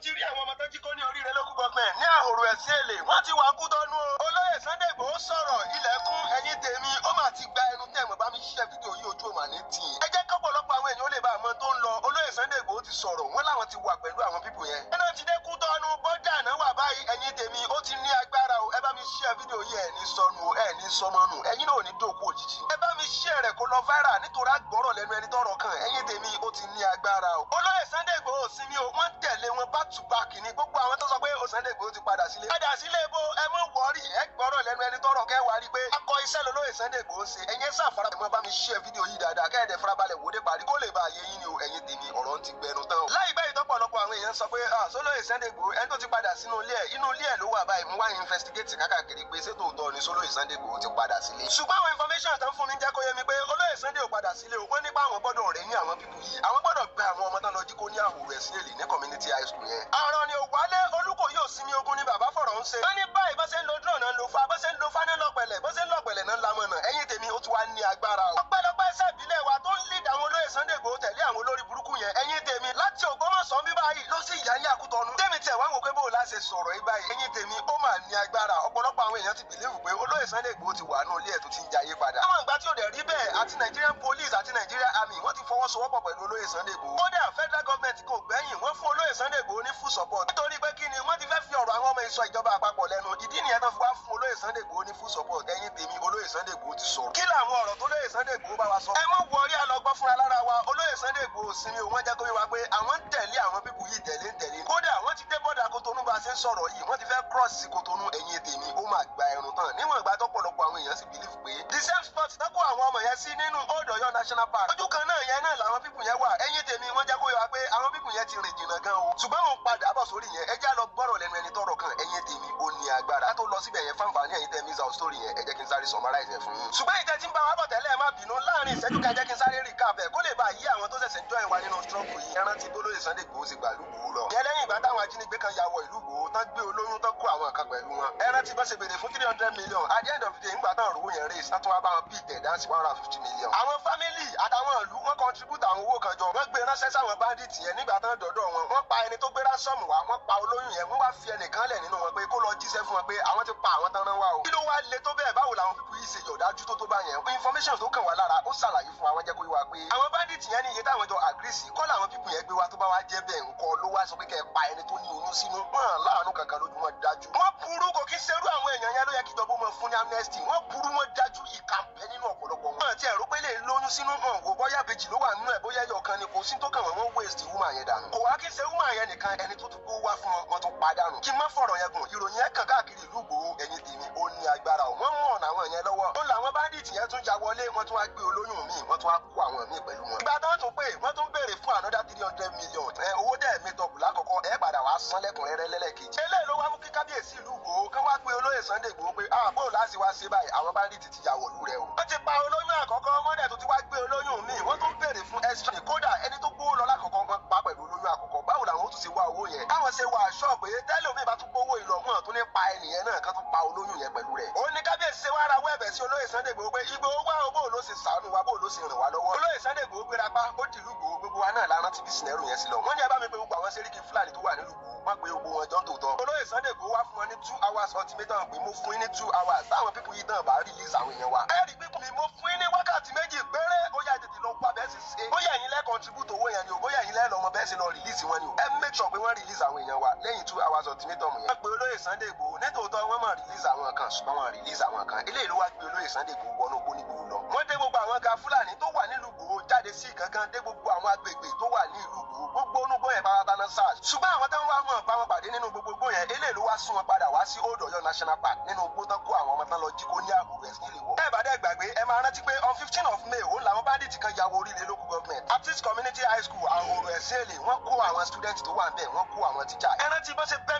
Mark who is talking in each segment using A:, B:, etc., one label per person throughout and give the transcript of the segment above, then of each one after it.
A: Ti rí àwọn ọmọ tó jí kó ní Oríire Local Government ní Àhòrò Ẹ̀sìn Èlé, wọ́n ti wà Kútọ́nù o. Olóyè Sunday Igboho sọ̀rọ̀ ilẹ̀kùn. Ẹ̀yin tèmi, ó mà ti gba ẹnu tẹ̀ mọ́. Bá mi ṣiṣẹ́ fídíò yìí, ojú ò mà ní tì í. Ẹ jẹ́ kọ́pọ̀lọpọ̀ àwọn èèyàn ó lè bá àmọ́ tó ń lọ. Olóyè Sunday Igboho ti sọ̀rọ̀, wọ́n láwọn ti wà pẹ̀lú àwọn people yẹn. Ẹnà ti dé Kútọ́nù, bọ́dà náà wà báyìí. Ẹ̀yin tèmi, ó ti ní agbára o. Ẹ bá mi ṣe fídíò yìí, ẹ̀ ní sọnù o, ẹ̀ ní sọmọnù, ẹ̀yin náà ò ní dòkú òjijì. Ẹ bá mi ṣe rẹ̀ kó lọ viral, nítorí àgbọ̀rọ̀ lẹ́nu ẹni tọ́rọ̀ kàn. Ẹ̀yin tèmi, ó ti ní agbára o. Olóyè Sunday Igboho sinmi o, wọ́n tẹ̀lé wọn back to back ní gbogbo àwọn tó sọ pé Sunday Igboho ti padà sílé. Padà sílé bó? Ẹ mọ̀ worry, ẹ gbọ́rọ̀ lẹ́nu ẹni tọ́rọ̀ kẹ́ wá rí pé akọ iṣẹ́ lolóyè Sunday Igboho ṣe. Ẹ̀yin sàfara mọ́, bá mi ṣe fídíò yìí dáadáa, kẹ́ẹ̀dẹ̀ farabalẹ̀ wò dé parí, kó lè bá yé yín ni o. Ẹ̀yin tèmi, ọ̀rọ̀ ti gbẹnu tán o. Láìpẹ́ ìtọ́pọ̀lọpọ̀ àwọn èèyàn sọ pé sólóyè Sunday Igboho, ẹni tó ti padà sínú ilé ẹ̀, inú ilé ẹ̀ ló wà báyìí. Mo wá investigate kákàkiri pé ṣé tòótọ́ ni sólóyè Sunday Igboho ti padà sílé. Ṣùgbọ́n àwọn information tán fún mi jẹ́ kó yé mi pé olóyè Sunday ò padà sílé o. Wọ́n nípa àwọn gbọ́dọ̀ rẹ̀ ní àwọn people yìí, àwọn gbọ́dọ̀ gba àwọn ọmọ tán lọ jí kó ní Àhòrò Ẹ̀sìn Èlé ní community high school yẹn. Ọ̀rọ̀ ni ò wálé, Olúkòyí ò sinmi ogun ni bàbá fọ̀rọ̀ ń ṣe. Wọ́n ní báyìí, bó ṣe ń lo drone náà ń lo fa, bó ṣe ń lo fáná lọ́pẹ̀lẹ̀, bó ṣe ń lọ́pẹ̀lẹ̀ náà ń lamọ̀nà. Ẹ̀yin tèmi, ó ti wá ní agbára o. Ọpẹ́lọpẹ́ ẹsẹ̀ ìbílẹ̀ wa tó ń lead àwọn olóyè Sunday Igboho tẹ̀lé àwọn olórí burúkú yẹn. Ẹ̀yin tèmi, láti Ògbómọ̀ṣọ́ bí báyìí ló sì yá ní Àkútọ́nu. Tèmi tiẹ̀ wá wò pé bó o láṣẹ sọ̀rọ̀ yìí báyìí. Ẹ̀yin tèmi, ó mà ní agbára. Ọ̀pọ̀lọpọ̀ àwọn èèyàn ti believe pé olóyè Sunday Igboho ti wà ní ilé ẹ̀ tó ti ń jayé padà. Àwọn ìgbà tí ò dẹ̀ rí bẹ́ẹ̀, àti Nigerian police àti Nigerian Army, wọ́n ti fọwọ́sowọ́pọ̀ pẹ̀lú olóyè Sunday Igboho. Kódà federal government kò gbẹ́yìn, wọ́n fún olóyè Sunday Igboho ní full support. Nítorí pé kí ni, wọ́n ti fẹ́ fi ọ̀rọ̀ àwọn ọmọ ìsọ ìjọba àpapọ̀ lẹ́nu. Ìdí nìyẹn tó fi wá fún olóyè Sunday Igboho ní full support. Ẹ̀yin tèmi, olóyè Sunday Igboho ti sọ̀rọ̀. Kí làwọn ọ̀rọ̀ tó olóyè Sunday Igboho bá wa sọ? Ẹ mọ̀ worry, àlọ́gbọ́n fúnra lára wa. Olóyè Sunday Igboho sinmi, wọ́n jẹ́ kó yé wa pé àwọn ń tẹ̀lé àwọn people yìí tẹ̀lé ń tẹ̀lé. Kódà wọ́n ti dé bọ́dà Kotonu bá a ṣe ń sọ̀rọ̀ yìí, wọ́n ti fẹ́ cross sí Kotonu. Ẹ̀yin tèmi, ó máa gba ẹrun tán. Níwọ̀n ìgbà tọ́pọ̀lọpọ̀ àwọn èèyàn sì believe pé the same spot tó kó àwọn ọmọ yẹn sí nínú Old Ọ̀yọ́ National Park, ojú kan náà yẹn náà làwọn people yẹn wà. Ẹ̀yin tèmi, wọ́n jẹ́ kó yé wa pé àwọn people yẹn ti rìn jìnnà gan o. Ṣùgbọ́n mo padà bọ̀ sórí yẹn, ẹ já lọ gbọ́rọ̀ lẹ́nu ẹni tọ́rọ̀ kan. Ẹ̀yin tèmi, ó ní agbára. Tó lọ síbẹ̀ yẹn, fáǹfààní ẹ̀yin tẹ́ miss out story yẹn, ẹ jẹ́ kí n sáré summarize ẹ̀ fún yín. Ṣùgbọ́n ìtẹ́ tí ń bá wa bọ̀ tẹ́lẹ̀, ẹ má bínú, láàrin ìṣẹ́jú kan, jẹ́ kí n sáré recap ẹ̀ kó lè bá yí àwọn tó ṣẹ̀ṣẹ̀ join wa nínú struggle yìí. Ẹ rántí bólóyè Sunday Igboho ṣe gbà ìlú Ìgbòho lọ. Ìyẹn lẹ́yìn ìgbà táwọn ajínigbé kan ya wọ ìlú Ìgbòho tán, gbé olóyún tán, kó àwọn kan pẹ̀lú wọn. Ẹ rántí bó ṣe béèrè fún 300 million. At the end of the day, ńgbà tán rówó yẹn raise, tán tún wá bá wọn bí tẹ̀ dáǹsì 150 million. Àwọn family àtàwọn ìlú, wọ́n contribute àwọn owó kan jọ, wọ́n gbé ránṣẹ́ sáwọn bandit yẹn. Nígbà tán dọ̀dọ̀ wọn, wọ́n pa ẹni tó gbé ransom wá, wọ́n pa olóyún yẹn, wọ́n wá fi ẹnìkan lẹ̀ nínú wọn pé kó lọ jíṣẹ́ fún wọn pé àwọn ti pa àwọn tán rán wá o. Kí ló wá le tó bẹ́ẹ̀? Báwo làwọn people yìí ṣe yọ̀dájú tó bá yẹn? Information tó kàn wá lára, ó ṣàlàyé fún wa, wọ́n jẹ́ kó yé wa pé àwọn bandit yẹn ní iye táwọn jọ agree sí kọ́ làwọn people yẹn gbé wá. Tó bá wá jẹ́ bẹ́ẹ̀, ńkọ́ ló wá sọ pé kẹ́ ẹ pa ẹni tó ní oyún sínú? Wọn láàánú kankan lójú, wọn dájú. Wọ́n burú, kò kí ṣerú àwọn èèyàn yẹn ló yẹ kí ìjọba mọ fún ní amnesty. Wọ́n burú, wọ́n dájú, ìkà ń bẹ nínú ọ̀pọ̀lọpọ̀ wọn. Wọ́n ti ẹ̀rọ pé lè lóyún sínú hàn wò, bóyá bèjì ló wà nínú ẹ̀, bóyá ẹyọ kan ni, kò sí tó kàn wọ́n. Wọ́n waste woman yẹn dànù. Kò wá kí ṣe woman yẹn nìkan, ẹni tó tún kó wá fún wọn, wọ́n tún pa dànù. Kí n má fọ̀rọ̀ yẹn gùn, ìròyìn yẹn kàn káàkiri ìlú Ìgbòho. Ẹ̀yin tèmi, ó ní agbára o. Wọ́n mú ọ̀nà àwọn yẹn lọ́wọ́. Ó làwọn bandit yẹn tún ya wọlé, wọ́n tún wá gbé olóyún míì, wọ́n tún wá kó àwọn míì pẹ̀lú wọn. Ìgbà tó tún pé wọ́n tún béèrè fún another 300 million. Ẹ owó dẹ̀ mi tọkù lákọ̀ọ́kọ́, ẹ padà wá san lẹ́kùnrẹ́rẹ́ lẹ́lẹ́kejì. Eléyìí ló wá mú kí kábíyèsí ìlú Ìgbòho kán wá pé olóyè Sunday Ìgbòho pé ah, bó láti wá ṣe báyìí? Àwọn bandit ti ya wọ̀lú rẹ o. Wọ́n ti pa olóyún àkọ́kọ́, wọ́n dẹ̀ tó ti wá gbé olóyún míì, wọ́n tún béèrè fún extra. Kódà ẹni tó gbówó lọ lákọ̀ọ́kọ́, wọ́n pa pẹ̀lú olóyún àkọ́kọ́. Báwo làwọn ó tún ṣe wá owó yẹn? Káwọn ṣe wà aṣọ pé tẹ́lẹ̀ omi bá tún gbówó ìlọ, wọn tún ní pa ẹnìyẹn náà, kán tún pa olóyún yẹn pẹ̀lú rẹ̀. Ó ní kábíyèsí ṣe wá ra wẹ́ẹ̀bẹ̀ sí olóyè Sunday Igboho pé Igboho wá o, bó ló ṣe ṣàánú wa, bó ló ṣe ràn wá lọ́wọ́. Olóyè Sunday Igboho gbéra pa, ó dìlú Igboho. Gbogbo wa náà la rántí bí scenario yẹn sí lọ. Wọ́n ní ẹ bá mi pé gbogbo àwọn sẹ́ríkì Fúlàní tó wà nílùú Igboho, wọ́n pe gbogbo wọn jọ ń tòótọ́. Olóyè Sunday Igboho wá fún wọn ní 2 hours ultimatum pé mo fún yín ní 2 hours, táwọn people yìí náà bá release àwọn èèyàn wa. Ẹ rí pé mi mo fún yín ní wákàtí 2 péré, ó yá, tètè lọ pa bẹ́ẹ̀ sì ṣe. Bóyá ẹ̀yin lẹ́ contribute owó yẹn ni o, bóyá ẹ̀yin lẹ́ lọ́mọ bẹ́ẹ̀ sì lọ release wọn ni o. Ẹ make sure pé wọ́n release àwọn èèyàn wa lẹ́yìn 2 hours ultimatum yẹn. Wọ́n pe olóyè Sunday Igboho, nítòótọ́ wọ́n mọ̀ release àwọn kan, ṣùgbọ́n wọ́n release àwọn kan. Eléyìí ló wá gbé olóyè Sunday Igboho wọnú igbó nígbòho lọ. Wọ́n dé gbogbo àwọn ga Fúlàní tó wà nílùú Ìgbòho, jáde sí gangan dé gbogbo àwọn agbègbè tó wà ní ìlú Ìgbòho, gbogbo onúgbó yẹn pátá náà SARS. Ṣùgbọ́n àwọn tó ń wá wọn bá wọn pàdé nínú gbogbo igbó yẹn. Eléyìí ló wá sún wọn padà wá sí Old Ọ̀yọ́ National Park, nínú igbó tán kó àwọn ọmọ tán lọ jí kó ní Àbúrò Ẹ̀sìn nílé wọ̀. Ẹ bá dẹ́ gbàgbé, ẹ máa rántí pé on 15 of May, òun làwọn bandit kan ya wọ Oríire Local Government, Baptist Community High School, Àhòrò Ẹ̀sìn Èlé. Wọ́n kó àwọn student tó wà ń bẹ̀, wọ́n kó àwọn teacher. Ẹ rántí bó ṣe bẹ́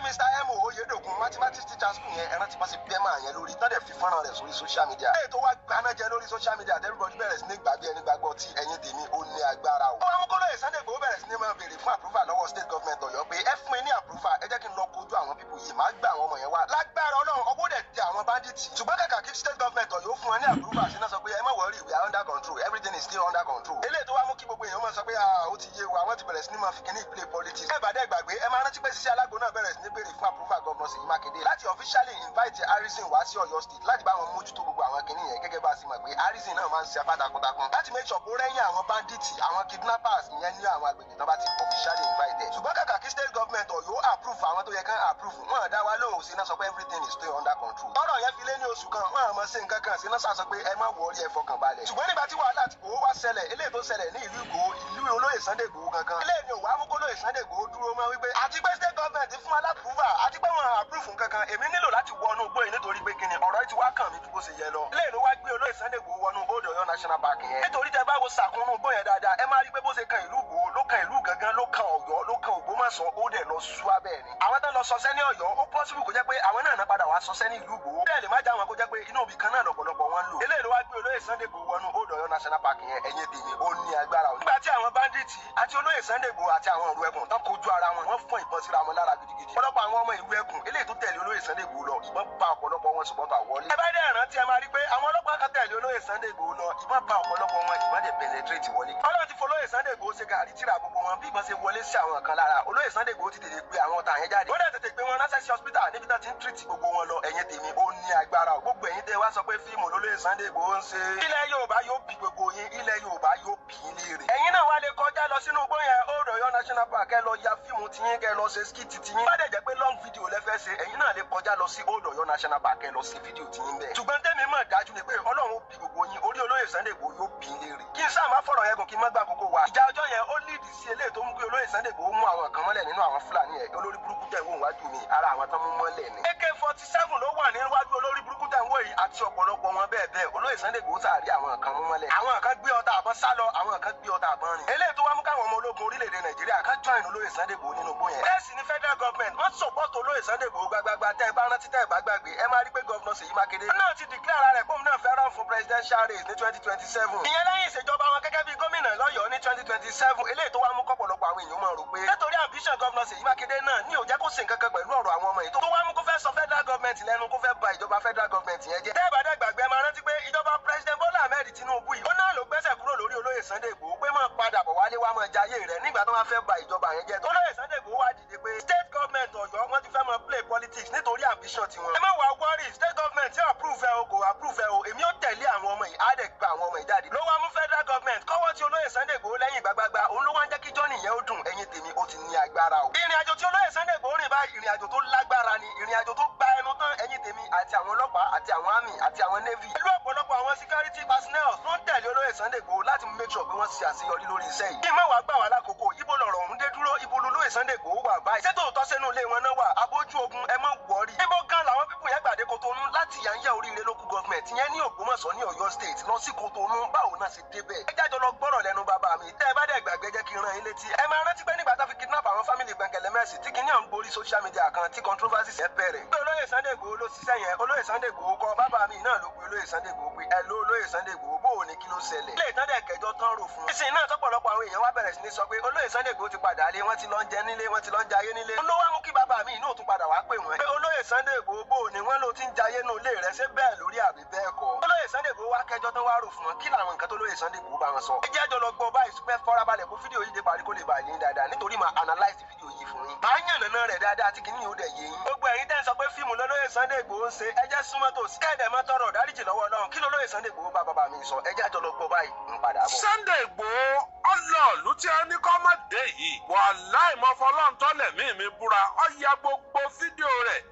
A: Mr Mo Oyedokun, mathematics teacher school yẹn? Ẹ rántí bó ṣe bẹ́ máa yẹn lórí tán dẹ̀ fi fọ́nrán rẹ̀ sórí social media? Èyí tó wá gbaná jẹ lórí social media, everybody bẹ̀rẹ̀ sí ní gbàgbé ẹni gbàgbọ́ tí. Ẹ̀yin tèmi, ó ní agbára o. Ó wá mú kólóyè Sunday Igboho bẹ̀rẹ̀ sí ní máa béèrè fún approval lọ́wọ́ state government Ọ̀yọ́ pé ẹ fún mi ní approval, ẹ jẹ́ kí n lọ kojú àwọn people yìí, máa gbà àwọn ọmọ yẹn wá. Lágbára Ọlọ́run, ọwọ́ dẹ̀ tẹ àwọn bandits. Ṣùgbọ́n kàkà kí state government Ọ̀yọ́ fún wọn ní approval, sí náà sọ pé ẹ má worry, we are under control, everything is still under control. Eléyìí tó wá mú kí gbogbo èèyàn máa sọ pé ah, ó ti yé wa, wọ́n ti bẹ̀rẹ̀ sí ní máa fi kíní play politics. Ẹ bá dẹ́ gbàgbé, ẹ máa rántí rántí pé Sisi Alágbo náà bẹ̀rẹ̀ sí ní béèrè fún approval Governor Ṣèyí Mákindé láti officially invite Harrison wá sí Ọ̀yọ́ State láti bá wọn mójútó gbogbo àwọn kinní yẹn. Gẹ́gẹ́ bá a sì mọ̀ pé Harrison náà máa ń ṣe takuntakun láti make sure kó rẹ́yìn àwọn bandits, àwọn kidnappers ìyẹn ní àwọn agbègbè tán bá ti officially invite ẹ̀. Ṣùgbọ́n kàkà kí state government Ọ̀yọ́ approve àwọn tó yẹ kán approve, wọn dá wa lóhùn sí náà, sọ pé everything is still under control. Ọ̀rọ̀ yẹn fi lé ní oṣù kan, wọn àmọ́ ṣe nǹkan kan sí náà, sọ pé ẹ má worry, ẹ fọkàn balẹ̀. Ṣùgbọ́n nígbà tí wàhálà ti Ìgbòho wá ṣẹlẹ̀, eléyìí tó ṣẹlẹ̀ ní ìlú Ìgbòho, ìlú olóyè Sunday Ìgbòho gangan, eléyìí ni òwò amúkólóyè Sunday Ìgbòho dúró mọ́ wípé àti pé state government fún alápùrúfà àti pé wọn approve kankan, èmi nílò láti wọnú igbó yìí, nítorí pé kíni, ọ̀rọ̀ yìí ti wá kàn mí ju bó ṣe yẹ lọ. Eléyìí ló wá gbé olóyè Sunday Ìgbòho wọnú Old Ọ̀yọ́ National Park yẹn, nítorí tẹ bá wo sàkúnnú igbó yẹn dáadáa, ẹ máa rí pé bó ṣe kan ìlú Ìgbòho ló kan ìlú gangan, ló kan Ọ̀yọ́, ló kan Ògbómọ̀ṣọ́, ó dẹ̀ lọ sú abẹ́ ni. Àwọn tó lọ sọsẹ́ ní Ọ̀yọ́, ó possible kó jẹ́ pé àwọn náà padà wá sọsẹ́ ní ìlú Ìgbòho. Bẹ́ẹ̀ lè má já wọn kó jẹ́ pé inú òbí kan náà lọ́pọ̀lọpọ̀ wọn lò. Eléyìí ló wá gbé olóyè Sunday Ìgbòho wọnú Old Ọ̀yọ́ National Park yẹn. Ẹ̀yin tèmi, ó ní agbára o. Nígbà tí àwọn bandits àti olóyè Sunday Ìgbòho àti àwọn ìlú ẹkùn tán kojú ara wọn, wọ́n fọ́n ìbọn síra wọn lára gidigidi. Ọ̀pọ̀lọpọ̀ àwọn ọmọ ìlú ẹkùn eléyìí tó tẹ̀lé olóyè Sunday Ìgbòho lọ, ìbọn bá ọ̀pọ̀lọpọ̀ wọn, ṣùgbọ́n bá wọlé. Ẹ bá dẹ̀ rántí, ẹ máa rí pé àwọn ọlọ́pàá kan tẹ̀lé olóyè Sunday Ìgbòho lọ, ìbọn bá ọ̀pọ̀lọpọ̀ wọn, ìbọn dẹ̀ penetrate wọlé. Ọlọ́run ti fọlóyè Sunday Ìgbòho ṣe gàrí tíra gbogbo wọn. Bí ìbọn ṣe wọlé sí àwọn kan lára, olóyè Sunday Ìgbòho ti tètè gbé àwọn ọ̀tá yẹn jáde. Ó dẹ̀ tètè gbé wọn ránṣẹ́ sí hospital níbi tán ti ń treat gbogbo wọn lọ. Ẹ̀yin tèmi, ó ní agbára o. Gbogbo ẹ̀yin tẹ́ wá sọ pé fíìmù lólóyè Sunday Ìgbòho ń ṣe, ilẹ̀ Yorùbá yóò bí gbogbo yín, ilẹ̀ Yorùbá yóò bí yín léèrè. Ẹ̀yin náà wá lè kọjá lọ sínú igbó yẹn, Old Ọ̀yọ́ National Park, kẹ́ lọ ya fíìmù tiyín, kẹ́ lọ ṣe skit tiyín. Bá dẹ̀ jẹ́ pé long video lẹ fẹ́ ṣe, ẹ̀yin náà lè kọjá lọ sí Old Ọ̀yọ́ National Park, kẹ́ lọ sí fídíò tiyín bẹ́ẹ̀. Ṣùgbọ́n tẹ́mi mọ̀ dájú ni pé Ọlọ́run ó bí gbogbo yín, orí olóyè Sunday Ìgbòho yóò bí yín léèrè. Kí n sáà má fọ̀rọ̀ yẹn gùn, kí n má gbà kókó wa. Ìjà ọjọ́ yẹn ó lead sí eléyìí tó mú kí olóyè Sunday Ìgbòho mú àwọn kan mọ́lẹ̀ nínú àwọn Fúlàní yẹn. Olórí burúkú tẹ̀ ń wò wájú mi, ara àwọn tán mú mọ́lẹ̀ ni. AK-47 ló wà níwájú olórí burúkú tẹ̀ ń wò yìí àti ọ̀pọ̀lọpọ̀ wọn bẹ́ẹ̀ bẹ́ẹ̀. Olóyè Sunday Ìgbòho sàrí àwọn kan mú mọ́lẹ̀. Àwọn kan gbé ọta àbọ̀n sá lọ, àwọn kan gbé ọta àbọ̀n rìn. Eléyìí tó wá mú káwọn ọmọ ológun orílẹ̀-èdè Nàìjíríà ká join olóyè Sunday Ìgbòho nínú igbó yẹn. Bẹ́ẹ̀ sì ni federal government wọ́n support olóyè Sunday Ìgbòho gbàgbàgbà. Tẹ́ ẹ bá rántí, tẹ́ ẹ bá gbàgbé, ẹ máa rí pé Governor Ṣèyí Mákindé náà ti declare ara rẹ̀ pé òun náà fẹ́ run fún presidential race ní 2027. Ìyẹn lẹ́yìn ìṣèjọba wọn gẹ́gẹ́ bí gómìnà lọ́yọ̀ọ́ ní 2027. Eléyìí tó wá mú kọ́pọ̀lọpọ̀ àwọn èèyàn máa rò pé nítorí ambition Governor Ṣèyí Mákindé náà ní ò jẹ́ kó ṣe nǹkan kan pẹ̀lú ọ̀rọ̀ àwọn ọmọ yìí, tó wá mú kó fẹ́ sọ federal government lẹ́nu, kó fẹ́ ba ìjọba federal government yẹn jẹ́. Tẹ́ ẹ bá dẹ̀ gbàgbé, ẹ máa rántí pé ìjọba President Bola Ahmed Tinubu yìí, ó náà ló gbẹ́sẹ̀ kúrò lórí olóyè Sunday Igboho pé máa padà bọ̀ wálé, wá máa jayé rẹ̀, nígbà tó máa fẹ́ ba ìjọba yẹn jẹ́. Olóyè Sunday Igboho wá dìde pé state government Ọ̀yọ́, wọ́n ti fẹ́ máa play politics nítorí ambition tiwọn. Ẹ má wàá worry, state government tí approve ẹ o, kò approve ẹ o, èmi ó tẹ̀lé àwọn ọmọ yìí, á dẹ̀ gba àwọn ọmọ yìí jáde. Ló wá mú federal government kọ́wọ́ tí olóyè Sunday Igboho lẹ́yìn gbàgbàgbà. Òun ló wá ń jẹ́ kí journey yẹn ó dùn. Ẹ̀yin tèmi, ó ti ní agbára o. Ìrìn àjò tí olóyè Sunday Igboho rìn báyìí, ìrìn àjò tó lágbára ni, ìrìn àjò tó gba ẹnu tán. Ẹ̀yin tèmi, àti àwọn ọlọ́pàá àti àwọn army àti àwọn navy, pẹ̀lú ọ̀pọ̀lọpọ̀ àwọn security personnel tó ń tẹ̀lé olóyè Sunday Igboho láti make sure pé wọ́n ṣe àṣeyọrí lórí iṣẹ́ yìí. Kí n má wàá gbà wá lákòókò, ibo lọ̀rọ̀ ọ̀hún dé dúró? Ibo lolóyè Sunday Igboho wà báyìí? Ṣé tòótọ́ sẹ́nu ilé wọn náà wà? Abójú ogun? Ẹ má worry. Ibo gan làwọn people yẹn gbàdé Kotonu láti Yanya Oríire Local Government yẹn ní Ògbómọ̀ṣọ́ ní Ọ̀yọ́ State lọ sí Kotonu? Báwo náà ṣe débẹ̀? Ẹ jájọ lọ gbọ́rọ̀ lẹ́nu bàbá mi. Tẹ́ ẹ bá dẹ̀ gbàgbé, jẹ́ kí n rán yín létí. Ẹ máa rántí pé nígbà tá fi kidnap àwọn family Gbẹ̀ngẹ̀lẹ̀ Mẹ́sì, tí kìíní ọ̀hún borí social media kan, tí controversy yẹn bẹ̀rẹ̀, pé olóyè Sunday Igboho ló ṣiṣẹ́ yẹn. Olóyè Sunday Igboho kọ́, bàbá mi náà ló pe olóyè Sunday Igboho pé ẹ ló olóyè Sunday Igboho, bó o ní, kí ló ṣẹlẹ̀? Ilé ìtàn dẹ̀ kẹjọ tán rò fún. Ìsìn náà tọ́pọ̀lọpọ̀ àwọn èèyàn wá bẹ̀rẹ̀ sí ní sọ pé olóyè Sunday Igboho ti padà lé, wọ́n ti lọ ń jẹ nílé, wọ́n ti lọ ń jayé nílé. Ló wá mú kí bàbá mi inú tún padà wá pè wọ́n pé olóyè Sunday Igboho, bó o ní, wọ́n ló ti ń jayé nù ilé rẹ̀, ṣé bẹ́ẹ̀ lórí àbí bẹ́ẹ̀ kọ́? Olóyè Sunday Igboho wá kẹjọ tán wá rò fún wọn. Kí làwọn nǹkan tó lóyè Sunday Igboho bá wọn sọ? Ẹ jẹ́ àjọ lọ gbọ́ báyìí. Ṣùgbọ́n farabalẹ̀ kó fídíò yìí dé parí kó lè bàa yín dáadáa, nítorí máa analyse fídíò yìí fún yín. Máa yàn nàná rẹ̀ dáadáa tí kìíní yóò dẹ̀ yé yín. Gbogbo ẹ̀yin tẹ́ ń sọ pé fíìmù lọ́lọ́yè Sunday Igboho ń ṣe, ẹ jẹ́ súnmọ́ tòsí, kẹ́ẹ̀dẹ̀ mọ́ tọrọ dáríjì lọ́wọ́ Ọlọ́run. Kí lọ́lọ́yè Sunday Igboho bá bàbá mi sọ? Ẹ jẹ́ àjọ lọ gbọ́ báyìí, ń padà bọ̀.
B: Sunday Igboho ọlọ́ọ̀lù tí a ní kọ́ má dé yìí, wàláì mọ́ fọlọ́ntọ́lẹ̀ mí mi búra, ó ya gbogbo fídíò rẹ̀,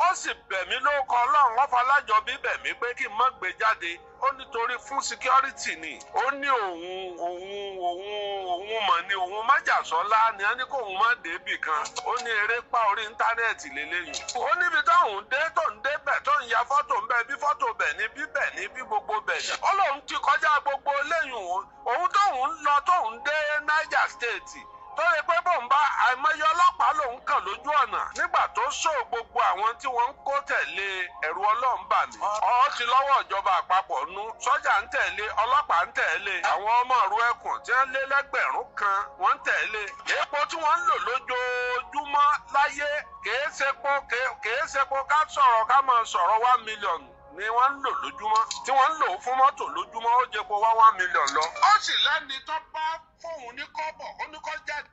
B: ó sì bẹ̀ mí lórúkọ Ọlọ́run, wọ́n falájọbí bẹ̀ mí pé kí n má gbé jáde. Ó nítorí fún security ni. Ó ní òun òun òun òun mọ̀ ní òun májàsọ́lá ni a ní kóun má débì kan. Ó ní eré pa orí internet lélẹ́yìn. Ó níbi táwọn dé tó ń débẹ̀, tó ń ya fọ́tò ń bẹ, bí fọ́tò bẹ̀ ní bí bẹ̀ ní bí gbogbo bẹ̀ ní. Ó lóun ti kọjá gbogbo lẹ́yìn òun, òun tóun ń lọ, tóun dé Niger State, tó yẹ pé bóun bá àìmọye ọlọ́pàá lòun kàn lójú ọ̀nà nígbà tó sọ gbogbo àwọn tí wọ́n ń kó tẹ̀lé, ẹ̀rù Ọlọ́run bà mí. Ọ ti lọ́wọ́ ìjọba àpapọ̀ nú, sọ́jà ń tẹ̀lé, ọlọ́pàá ń tẹ̀lé, àwọn ọmọ ìrú ẹkùn tí wọ́n lé lẹ́gbẹ̀rún 1 wọ́n ń tẹ̀lé. Epo tí wọ́n ń lò lójoojúmọ́ láyé kèé ṣepo ká sọ̀rọ̀, ká máa sọ̀rọ̀ 1 million ni wọ́n ń lò lójúmọ́, tí wọ́n ń lò fún mọ́tò lójúmọ́, ó jẹ́ po wá 1 million lọ. Ó sì lẹ́ni tó bá fóun ní kọ́bọ̀, ó ní kó jáde.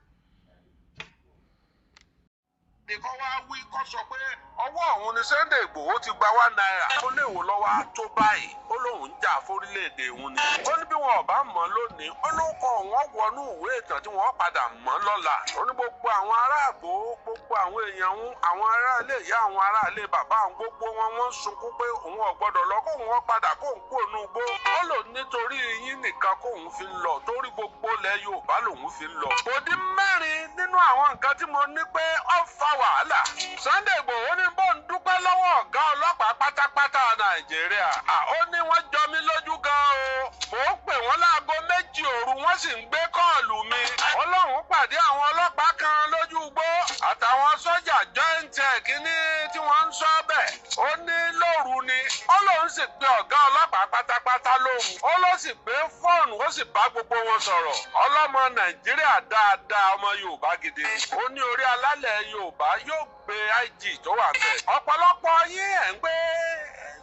B: Kọ́ wá wí kọ́ sọ pé ọwọ́ òun ni Sunday Igboho ti gba ₦1. Ó lè wò lọ́wọ́ á tó báyìí, ó lóun ń jà fórílẹ̀-èdè òun ni. Ó ní bí wọn ò bá mọ̀ lónìí, ó ló kọ wọ́n wọnú ìwé ìtàn tí wọ́n padà mọ̀ lọ́la. Ó ní gbogbo àwọn aráàgbò, gbogbo àwọn èèyàn òun, àwọn aráalé ìyá, àwọn aráalé bàbá òun, gbogbo wọn wọ́n ń sunkún pé òun ò gbọ́dọ̀ lọ, kóun wọ́n padà, kóun kú òun igbó. Ó lò nítorí yín nìkan kóun fi ń lọ, torí gbogbo ilẹ̀ Yorùbá lòun fi ń lọ. Òdì mẹ́rin nínú àwọn nǹkan tí mo ní pé ó fa wàhálà. Sunday Igboho ní bó ń dúpẹ́ lọ́wọ́ ọ̀gá ọlọ́pàá pátápátá Nàìjíríà. Ó ní wọ́n jọ mí lójú gan o. Mò ń pè wọ́n láago 2 òru, wọ́n sì ń gbé kọ́ọ̀lù mi. Ọlọ́run pàdé àwọn ọlọ́pàá kan lójú igbó àtàwọn sọ́jà joint kínní tí wọ́n ń sọ bẹ́ẹ̀. Ó ní lóru ni. Ó lóun sì pe ọ̀gá ọlọ́pàá pátápátá lóru. Ó ló sì gbé fóònù, ó sì bá gbogbo wọn sọ̀rọ̀. Ọlọ́mọ Nàìjíríà dáadáa, ọmọ Yorùbá gidi. Ó ní orí alálẹ̀ Yorùbá yóò gbé IG tó wà bẹ́ẹ̀. Ọ̀pọ̀lọpọ̀ yín ẹ̀ ń gbé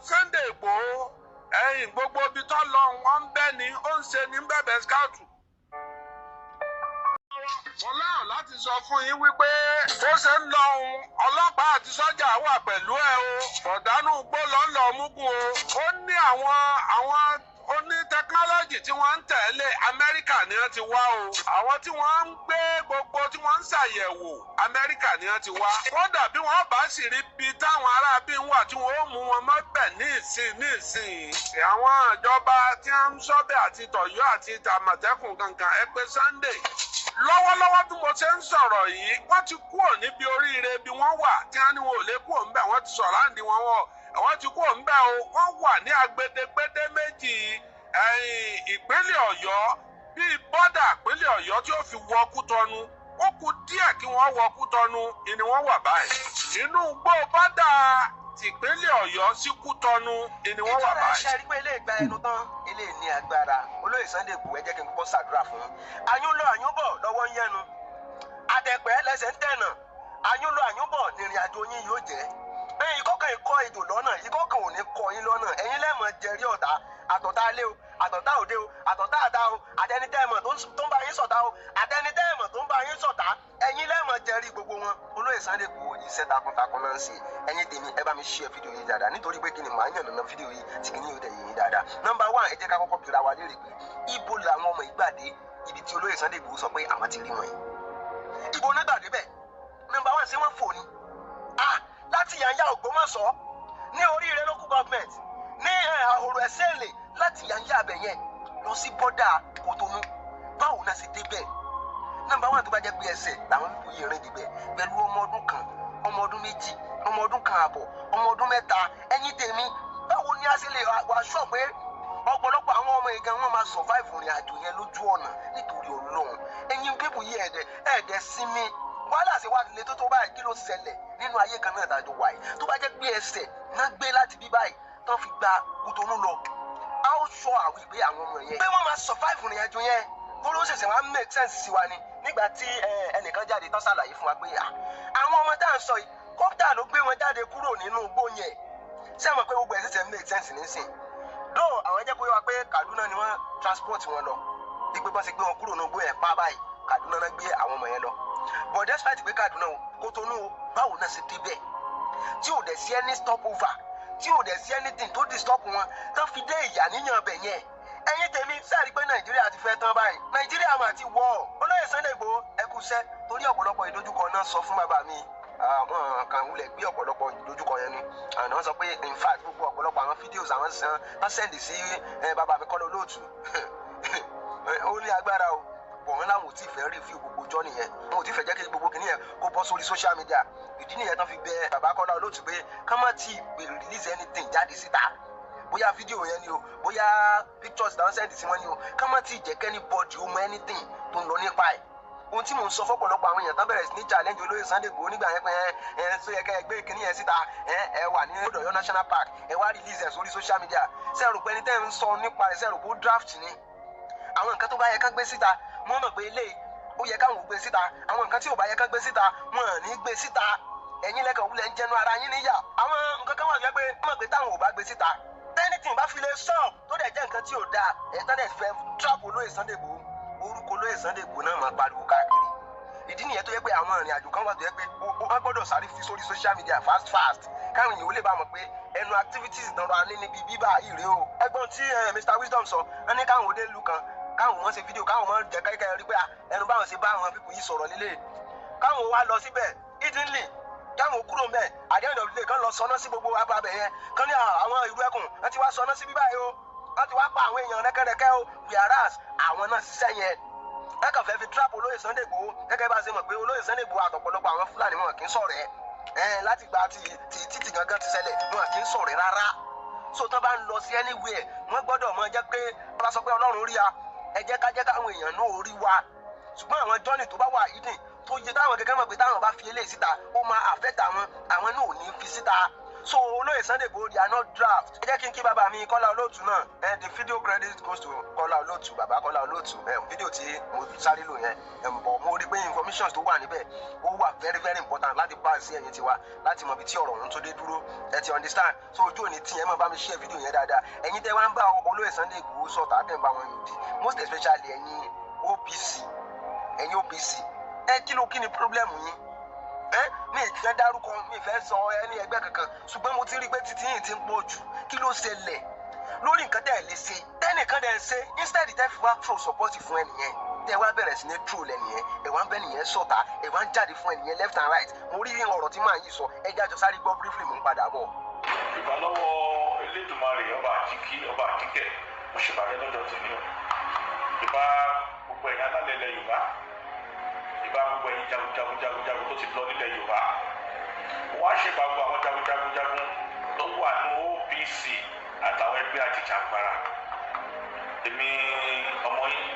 B: Sunday Igboho ẹ̀yìn gbogbo ibi tó lọ wọ́n ń bẹ́ ni ó ń ṣe ní bẹ̀bẹ̀ scout. Mo láyọ̀ láti sọ fún yín wípé bó ṣe ń lọ ohun ọlọ́pàá àti sọ́jà wà pẹ̀lú ẹ o. Bọ̀dánù gbó lọ́nlọ́ mugun o. Ó ní àwọn ó ní technology tí wọ́n ń tẹ̀lé, Amẹ́ríkà ni wọ́n ti wá o. Àwọn tí wọ́n ń gbé gbogbo tí wọ́n ń ṣàyẹ̀wò, Amẹ́ríkà ni wọ́n ti wá. Kódà bí wọ́n bá sì rí bí táwọn aráabí ń wà tí wọ́n ó mú wọn mọ́bẹ̀ ní ìsìn ní ìsìn. Àwọn ìjọba tí wọ́n ń sọ́bẹ̀ àti tọ̀yọ́ àti tàmọ̀tẹ́kùn kankan ẹ pé Sunday. Lọ́wọ́lọ́wọ́ bí mo ṣe ń sọ̀rọ̀ yìí, wọ́n ti kúrò níbi oríire bí wọ́n wà tí wọ́n ní wọn ò lè kúrò ńbẹ̀, wọ́n ti sọ̀rọ̀ àǹdí wọn wọ̀ wọ́n ti kúrò ńbẹ̀ o. Wọ́n wà ní agbedegbede méjì ìpínlẹ̀ Ọ̀yọ́ bíi bọ́dà ìpínlẹ̀ Ọ̀yọ́ tí ó fi wọ Kútọ́nù. Ó kù díẹ̀ kí wọ́n wọ Kútọ́nù ni wọ́n wà báyìí. Inú igbó bọ́dà tìpínlẹ̀ Ọ̀yọ́ sí Kútọ́nù ni wọ́n wà báyìí.
A: Ṣe rí pé ilé ìgbà ẹnu tán, ilé ní agbára. Olóyè Sunday Igboho, ẹ jẹ́ kí n kọ́kọ́ ṣàdúrà fún yín. Àyún lọ àyún bọ̀ lọ́wọ́ ń yẹnu, àtẹ̀pẹ́ lẹ́sẹ̀ ń tẹ̀nà. Àyún lọ àyún bọ̀ nìrìn àjò yín yóò jẹ́. Ẹ̀yin ìkọ́kàn ìkọ́ ìjò lọ́nà, ìkọ́kàn ò ní kọ́ yín lọ́nà. Ẹ̀yin lẹ́mọ̀ jẹrí ọ̀tá, àtọ̀tá alé o, àtọ̀tá òde o, àtọ̀tá àdá o, àtẹnitẹ́ẹ̀mọ̀ tó ń bá yín ṣọ̀tá o, àtẹnitẹ́ẹ̀mọ̀ tó ń bá yín ṣọ̀tá, ẹ̀yin lẹ́mọ̀ jẹrí gbogbo wọn. Olóyè Sunday Igboho, iṣẹ́ takuntakun náà ń ṣe. Ẹ̀yin tèmi, ẹ bá mi share fídíò yìí dáadáa, nítorí pé kí ni màá yànnàná fídíò yìí tí kìíní yóò dẹ̀ yìí dáadáa. Number one, ẹ jẹ́ ká kọ́kọ́ bira wa léèrè pé ibo làwọn ọmọ ìgbàdé ibi tí olóyè Sunday Igboho sọ pé àwọn ti rí wọn yìí, ibo náà gbàdé bẹ́ẹ̀? Number one, ṣé wọ́n fò ni? Ah, láti Yànyà Ògbómọ̀ṣọ́ ní oríire local government ní Àhòrò Ẹ̀sẹ̀lẹ̀, láti Yànyà abẹ yẹn lọ sí bọ́dà Kòtónú, báwo náà ṣe débẹ̀? Number one, tó bá jẹ́ pé ẹsẹ̀ làwọn people yìí rìn débẹ̀ pẹ̀lú ọmọ ọdún 1, ọmọ ọdún 2, ọmọ ọdún 1.5, ọmọ ọdún 3, ẹ̀yin tèmi, báwo ni a ṣe lè wá sọ pé ọ̀pọ̀lọpọ̀ àwọn ọmọ ìgan wọn máa survive ìrìn àjò yẹn lójú ọ̀nà? Nítorí Ọlọ́run, ẹ̀yin people yìí, ẹ̀ẹ́dẹ̀ sinmi. Wàhálà ṣe wá lè tó tó báyìí? Kí ló ṣẹlẹ̀ nínú ayé kan náà dájọ́ wáyé? Tó bá jẹ́ pé ẹsẹ̀ náà gbé láti bí báyìí tán fi gba Kútọ́nù lọ, a ó sọ àwí pé àwọn ọmọ yẹn pé wọ́n máa survive ìrìn àjò yẹn. Kó ṣẹ̀ṣẹ̀ wá make sense sí wa ni nígbà tí ẹnìkan jáde tán ṣàlàyé fún wa pé àwọn ọmọ tá à ń sọ yìí, kọ́pútà ló gbé wọn jáde kúrò nínú igbó yẹn. Ṣé àwọn pé gbogbo ẹ̀ ṣẹ̀ṣẹ̀ make sense nísìn? Dóò àwọn jẹ́ pé wá pé Kaduna ni wọ́n transport wọn lọ, wípé bọ́n ṣe gbé wọn kúrò nínú igbó yẹn pa báyìí, Kaduna náà gbé àwọn ọmọ yẹn lọ. But despite pé Kaduna o, Kótónú o, báwo náà ṣe débẹ̀ tí ò dẹ̀ sí any stop over, tí ò dẹ̀ sí anything tó disturb wọn tán fi dé ìyà níyàn bẹ̀ yẹn? Ẹ̀yin tèmi, sẹ́ẹ̀rí pé Nàìjíríà ti fẹ́ tán báyìí? Nàìjíríà mà ti wọ̀ ọ́. Olóyè Sunday Igboho, ẹ kú iṣẹ́, torí ọ̀pọ̀lọpọ̀ ìdojúkọ náà sọ fún bàbá mi, àwọn kan wulẹ̀ gbé ọ̀pọ̀lọpọ̀ ìdojúkọ yẹn ni. Àwọn sọ pé in fact gbogbo ọ̀pọ̀lọpọ̀ àwọn videos àwọn san tán send sí bàbá mi Kọ́lá Olóòtú, ó ní agbára o, bọ̀ wọ́n láwọn ò tí ì fẹ́ review gbogbo ọjọ́ nìyẹn, wọn ò tí ì fẹ́ jẹ́ kí gbogbo kìnìyẹn kó bọ́ sórí social media. Ìdí nìyẹn tán fi bẹ bàbá Kọ́lá Olóòtú pé ká má tí ì release anything jáde síta, bóyá fídíò yẹn ni o, bóyá pictures down send sí wọn ni o, ká má tí ì jẹ́ k'anybody ó mọ anything tó ń lọ nípa ẹ̀. Ohun tí mò ń sọ fọ́pọ̀lọpọ̀ àwọn èèyàn tán bẹ̀rẹ̀ sí ní challenge olóyè Sunday Igboho nígbà yẹn pé ẹ tó yẹ kẹ́ ẹ gbé kinní yẹn síta, ẹ wà ní Ọ̀yọ́ National Park, ẹ wá release ẹ sórí social media, ṣé ẹ rò pé ẹni tẹ́ ń sọ nípa rẹ̀, ṣé ẹ rò pé ó draft ni? Àwọn nǹkan tó bá yẹ ká gbé síta, wọ́n mọ̀ pé eléyìí ó yẹ káwọn ò gbé síta. Àwọn nǹkan tí ò bá yẹ ká gbé síta, wọn ò ní gbé síta. Ẹ̀yin lẹ́kàn wúlẹ̀ ń jẹnu ara yín níyà. Àwọn nǹkan kan wà jẹ́ pé wọ́n mọ̀ pé táwọn ò bá gbé síta, anything bá fi lè sọ tó dẹ̀ jẹ́ nǹkan tí ò dáa, ẹ̀ tán dẹ̀ fẹ́ trap olóyè Sunday Igboho, orúkọ olóyè Sunday Igboho náà máa pariwo káàkiri. Ìdí nìyẹn tó yẹ pé àwọn ìrìn àjò kan wà tó yẹ pé wọ́n gbọ́dọ̀ sáré fi sórí social media fast fast, káwọn èèyàn ó lè bá mọ̀ pé ẹnu activities náà ra ní níbi bíbá yìí rèé o. Ẹgbọ́n tí Mr Wisdom sọ, wọ́n ní káwọn òde ìlú kan, káwọn mọ̀ ṣe fídíò, káwọn mọ̀ jẹ́ kẹ́kẹ́ rí pé ẹnu báwọn ṣe bá àwọn people yìí sọ̀rọ̀ lílé, káwọn wá lọ síbẹ̀ hiddenly, káwọn kúrò mbẹ̀. At the end of the day, kán lọ sọná sí gbogbo ababẹ̀ yẹn, kán ní àwọn ìlú ẹkùn wọ́n ti wá sọná sí bíbá yìí o, wọ́n ti wá pa àwọn èèyàn rẹ́kẹ́rẹ́kẹ́ o. Whereas àwọn náà ṣiṣẹ́ yẹn, ẹ kàn fẹ́ fi trap olóyè Sunday Igboho. Gẹ́gẹ́ bá a ṣe mọ̀ pé olóyè Sunday Igboho àtọ̀pọ̀lọpọ̀ àwọn Fúlàní, wọn kì í sọ̀rọ̀ ẹ̀. Láti gba ti ti títì gangan ti ṣẹlẹ̀, wọn kì í sọ̀rọ̀ rárá. So tán bá ń lọ sí anywhere, wọ́n gbọ́dọ̀ mọ jẹ́ pé wọ́n bá sọ pé Ọlọ́run rí a, ẹ jẹ́ ká jẹ́ káwọn èèyàn náà rí wa. Ṣùgbọ́n àwọn journey tó bá wà hidden, tó yẹ táwọn gẹ́gẹ́ mọ̀ pé táwọn bá fi eléyìí síta, ó máa affect àwọn, àwọn náà ò ní fi síta. So olóyè Sunday Igboho, they are not draft. Ẹ jẹ́ kí n kí bàbá mi Kọ́lá Olóòtú náà. Ẹ the video credit goes to Kọ́lá Olóòtú, bàbá Kọ́lá Olóòtú. Ẹ fídíò tí mo sáré lò yẹn, ẹ ń bọ̀, mo rí pé information tó wà níbẹ̀, ó wà very very important láti bá sí ẹ̀yin tiwa, láti mọ ibi tí ọ̀rọ̀ ọ̀hún tó dé dúró. Ẹ ti understand? So ojú òní tí ẹ máa bá mi share fídíò yẹn dáadáa. Ẹ̀yin tẹ́ wá ń bá olóyè Sunday Igboho sọ̀tà, tẹ́ ń bá wọn yòdì, most especially ẹ̀yin OPC, ẹ̀yin OPC, ẹ kí ló, kí ni problem yín? Ẹ mi ì fẹ́ dárúkọ, mi ì fẹ́ sọ ẹ ní ẹgbẹ́ kankan, ṣùgbọ́n mo ti rí i pé títí yìí ti ń pọ̀ jù. Kí ló ṣẹlẹ̀ lórí nǹkan tẹ́ ẹ lè ṣe, tẹ́nìkan dẹ̀ ń ṣe? Instead tẹ́ fi wá throw support fún ẹnìyẹn, tẹ́ wá bẹ̀rẹ̀ sí ní troll ẹnìyẹn, ẹ wá ń bẹ́ nìyẹn sọ̀tà, ẹ wá ń jáde fún ẹnìyẹn left and right. Mo rí ọ̀rọ̀ tí màá yìí sọ, ẹ jájọ sáré gbọ́ briefly, mò ń padà bọ̀.
C: Ìbà lọ́wọ́ Elédùmarè, ọba àjíkí, ọba àjíkẹ́, mo ṣèbàrẹ́ lọ́jọ́ tòní o. Ìbà gbogbo ẹ̀yin alálẹ̀ ilẹ̀ Yorùbá, ìbà gbogbo ẹ̀yin jagunjagun jagunjagun tó ti lọ nílẹ̀ Yorùbá. Wọ́n á ṣe gbogbo àwọn jagunjagun jagun tó wà ní OPC àtàwọn ẹgbẹ́ àjìjàgbara. Èmi ọmọ yín,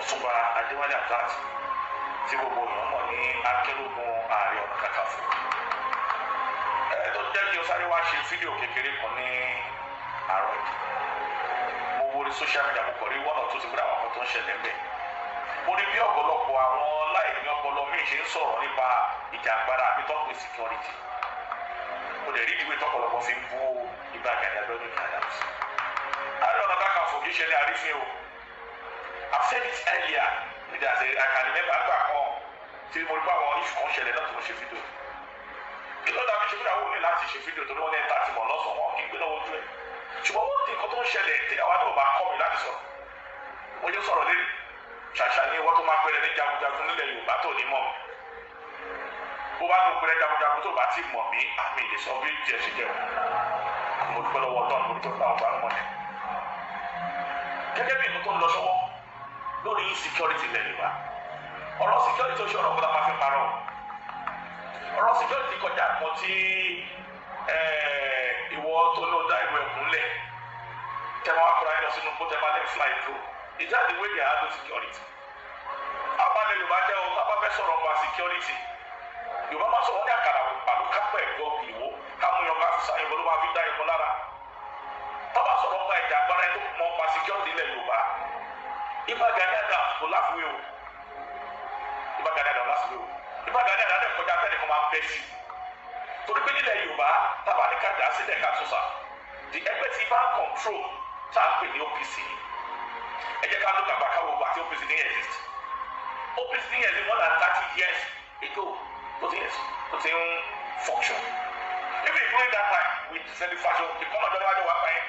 C: Ọ̀túnba Adéwálé Hamzat, tí gbogbo èèyàn mọ̀ ní Akérògùn Ààrẹ Ọ̀nà Kakanfò, ẹ tó jẹ́ kí o sáré wá ṣe fídíò kékeré kan ní àárọ̀ yìí. Mo wo orí social media, mo kọ̀ rí one or two ti gbọ́dọ̀ àwọn kan tó ń ṣẹlẹ̀ ńbẹ̀. Mo rí bí ọ̀pọ̀lọpọ̀ àwọn láìní ọpọlọ míì ṣe ń sọ̀rọ̀ nípa ìjàngbara àbí tọ́pẹ́ security. Mo dẹ̀ rí ìwé tọ́pọ̀lọpọ̀ fi ń bú Ìbà Gani Abiodun Adams. Ààrẹ Ọ̀nà Kakanfò kì í ṣe ní àrífín o. I've said it earlier níbi àti I can remember àgbà kan tí mo rí pé àwọn issue kan ṣẹlẹ̀ náà tí mo ṣe fídíò. Kí ló dàbí ṣe fídíò? Àwọn ò ní láti ṣe fídíò tó ní wọ́n ní ẹ̀ta àtìmọ̀ lọ́sàn-án, wọn kì í gbé lọ́wọ́ ojú ẹ̀. Ṣùgbọ́n wọ́n ti nǹkan tó ń ṣẹlẹ̀ tí àwa náà bá kọ́ mi láti sọ̀rọ̀, mo yóò sọ̀rọ̀ lé. Ṣàṣà ní wọ́n tó máa pẹ́rẹ́ ní jagunjagun nílẹ̀ Yorùbá tó ní mọ̀ mi. Bó bá tó pẹ́rẹ́ jagunjagun, tó bá ti mọ̀ mí, àmì lè sọ bí tiẹ̀ ṣe jẹ́ o. Mo dúpẹ́ lọ́wọ́ ọ̀tọ́, mo dúpẹ́ fún àwọn ọ̀gbà mọ́lẹ̀. Gẹ́gẹ́ bí nǹkan tó ń lọ sọ́wọ́ lórí insecurity ilẹ̀ Yorùbá, ọ̀rọ̀ security ó ṣe ọ̀rọ̀ kọ́ta máa fi parọ́. Ọ̀rọ̀ security kọjá kan tí ìwọ tó ló dá ìlú ẹkùn lẹ̀, tẹ́ máa wá kóra yín lọ sínú bó, tẹ́ máa lè fly drone. Is that the way they handle security? Abalẹ̀ Yorùbá jẹ́ o. Tá bá fẹ́ sọ̀rọ̀ nípa security, Yorùbá máa sọ̀rọ̀ ní àkàrà pàlú kápẹ́ ẹ̀gọ́ ìwó kámúyan ká fi sáyẹn bọ́ ló máa fi dá ìbọn lára. Tá bá sọ̀rọ̀ nípa ìjà agbára, ẹ̀ tó mọ̀ nípa security ilẹ̀ Yorùbá, Ìbà Gani Adams kò láfiwé o. Ìbà Gani Adams láfiwé o. Ìbà Gani Adams kọjá tẹ́lẹ̀ kan máa ń bẹ́ sí i, torí pé nílẹ̀ Yorùbá, tábà ní ká dà sílẹ̀ ká tún sà, the ẹgbẹ́ tí bá control tá à ń pè ní OPC, ẹ jẹ́ ká ló kàbá káwọ́ gbà tí OPC ní exist. OPC ní exist more than 30 years ago tó ti exist, tó ti ń function. Even during that time with Sẹ́ni Fashion, ìkọ́nà ọjọ́ iwájú wa pa ẹ́.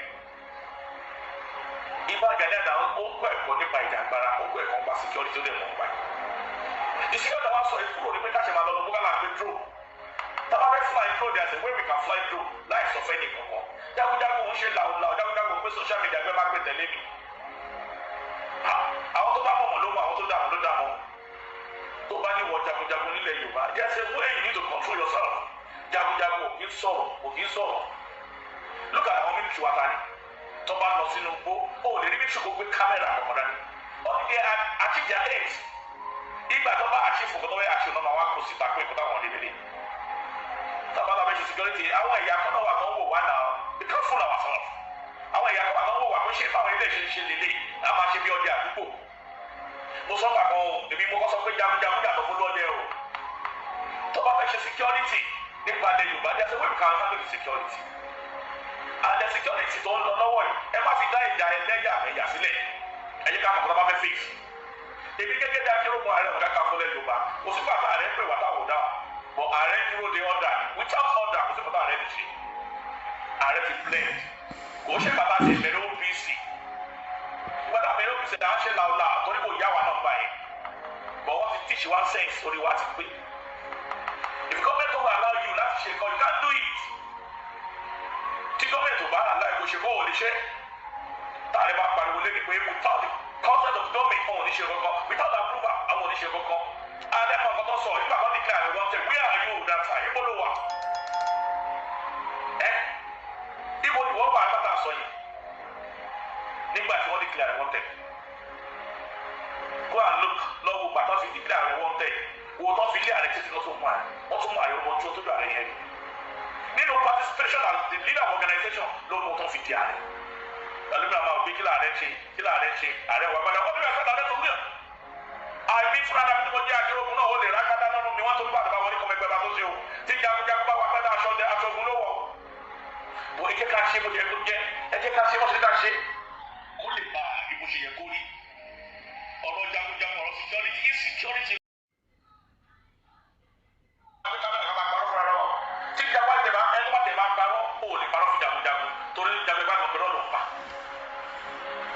C: Ìbà Gani Adams, ó kọ́ ẹ̀kọ́ nípa ìjàngbara, ó kọ́ ẹ̀kọ́ nípa security, ó dẹ̀ mọ̀ nípa ẹ̀. The security wa sọ ìkúrò ní pé ká ṣe máa lọ lọ bókálà pé drone. Tá a bá fẹ́ fly drone, there is a way we can fly drone láì sọ fẹ́ nìkankan. Jagunjagun ń ṣe làwùlàwù, jagunjagun pé social media gbé má gbé tẹ̀lé mi. Àwọn tó bá mọ̀ mọ̀ ló mọ̀, àwọn tó dà mọ̀ ló dà mọ̀. Tó bá ní wọ jagunjagun nílẹ̀ Yorùbá, there is a way you need to control yourself. Jagunjagun ò kì í sọ̀rọ̀, ò kì í sọ̀rọ̀. Look at àwọn military wa ta ni tó bá lọ sínú igbó, ó lè rí military kó gbé kámẹ́rà kankan dání. Ó ní achieve their aims. Ìgbà tó bá achieve nǹkan tó bá achieve náà, máa wá kó síta pé nǹkan táwọn lè lélẹ̀. Tábà bá ṣe security, àwọn ẹ̀yà kan náà wà tó ń wò wá náà. We can't fool ourselves. Àwọn ẹ̀yà kan wà tó ń wò wá pé ṣé báwọn ilé ṣe ṣe lélẹ̀, a máa ṣe bí ọdẹ àdúgbò. Mo sọ pàkan o, èmi mo kọ́ sọ pé jagunjagun yàtọ̀ fún lọ́dẹ o. Tó bá fẹ́ ṣe security nípa ilẹ̀ Yorùbá, there is a way we can handle the security. And the security tó ń lọ lọ́wọ́ yìí, ẹ má fi dá ìjà ẹlẹ́yàmẹ̀yà sílẹ̀. Ẹ jẹ́ ká mọ̀ kó tó bá fẹ́ face. Èmi gẹ́gẹ́ bí akérògùn Ààrẹ Ọ̀nà Kakanfò lẹ̀ Yorùbá, kò sí bàtà ààrẹ pè wá táwọn dáhùn, but ààrẹ dúró de order ni. Without order, kò sí bàtà ààrẹ lè ṣe. Ààrẹ ti blend. Kò ṣe bàtà ṣe bẹ̀rẹ̀ OPC. Bàtà bẹ̀rẹ̀ OPC là ń ṣe làwùlà torí kò yá wa náà gbà yẹn, but wọ́n ti teach one sense, orí wa ti pé. If government don't allow you láti ṣe nǹkan, you can't do it. Tí government ò bá allow kò ṣe kó o lè ṣe. Táàrẹ bá pariwo lé ní pé without the consent of government, àwọn ò ní ṣe kankan, without approval, àwọn ò ní ṣe kankan. Ààrẹ mọ nǹkan tó sọ nígbà kan declare ààrẹ wanted. Where are you that time? Ibo ló wà? Ẹ ibo ni wọ́n wà nígbà tá a sọ yìí, nígbà tí wọ́n declare ààrẹ wanted? Go and look. Lọ́wọ́ gbà tó fi declare ààrẹ wanted, wo tó fi lé ààrẹ títí lọ́sọ̀ mọ́ ààrẹ. Wọ́n tún mú ààrẹ ọmọ tí ó tójú ààrẹ yẹn rí nínú participation as the leader of organization ló mú tó fi di ààrẹ. Pẹ̀lú mi, àwọn òbí, kí láàrẹ ṣe? Kí láàrẹ ṣe? Ààrẹ wà gbọ́dọ̀ wọ́n bí wọ́n fẹ́ tàbí tó wúyàn. Àìní fúnra náà tí mo jẹ́ akérògùn náà, ó lè rákàtà nínú mi. Wọ́n tó ń bá àdàbà wọlé kọ́mọ ẹgbẹ́ bá tó ṣe o. Tí jagunjagun bá wà pẹ́ aṣọ aṣọ ogun ló wọ̀ bó. Ẹ jẹ́ ká ṣe bó ṣe yẹ kó jẹ́. Ẹ jẹ́ ká ṣe bó ṣe ká ṣe kó lè bá àrí bó ṣe yẹ kó rí. Ọ̀rọ̀ jagunjagun, ọ̀rọ̀ security, insecurity, àbí kámẹ́rà ká máa parọ́ fúnra rẹ̀ wọ́n. Tí jagun tẹ̀ bá ẹni bá tẹ̀ bá parọ́, ó lè parọ́ fún jagunjagun torí jagun bá mọ̀ pé lọ́dọ̀ pa.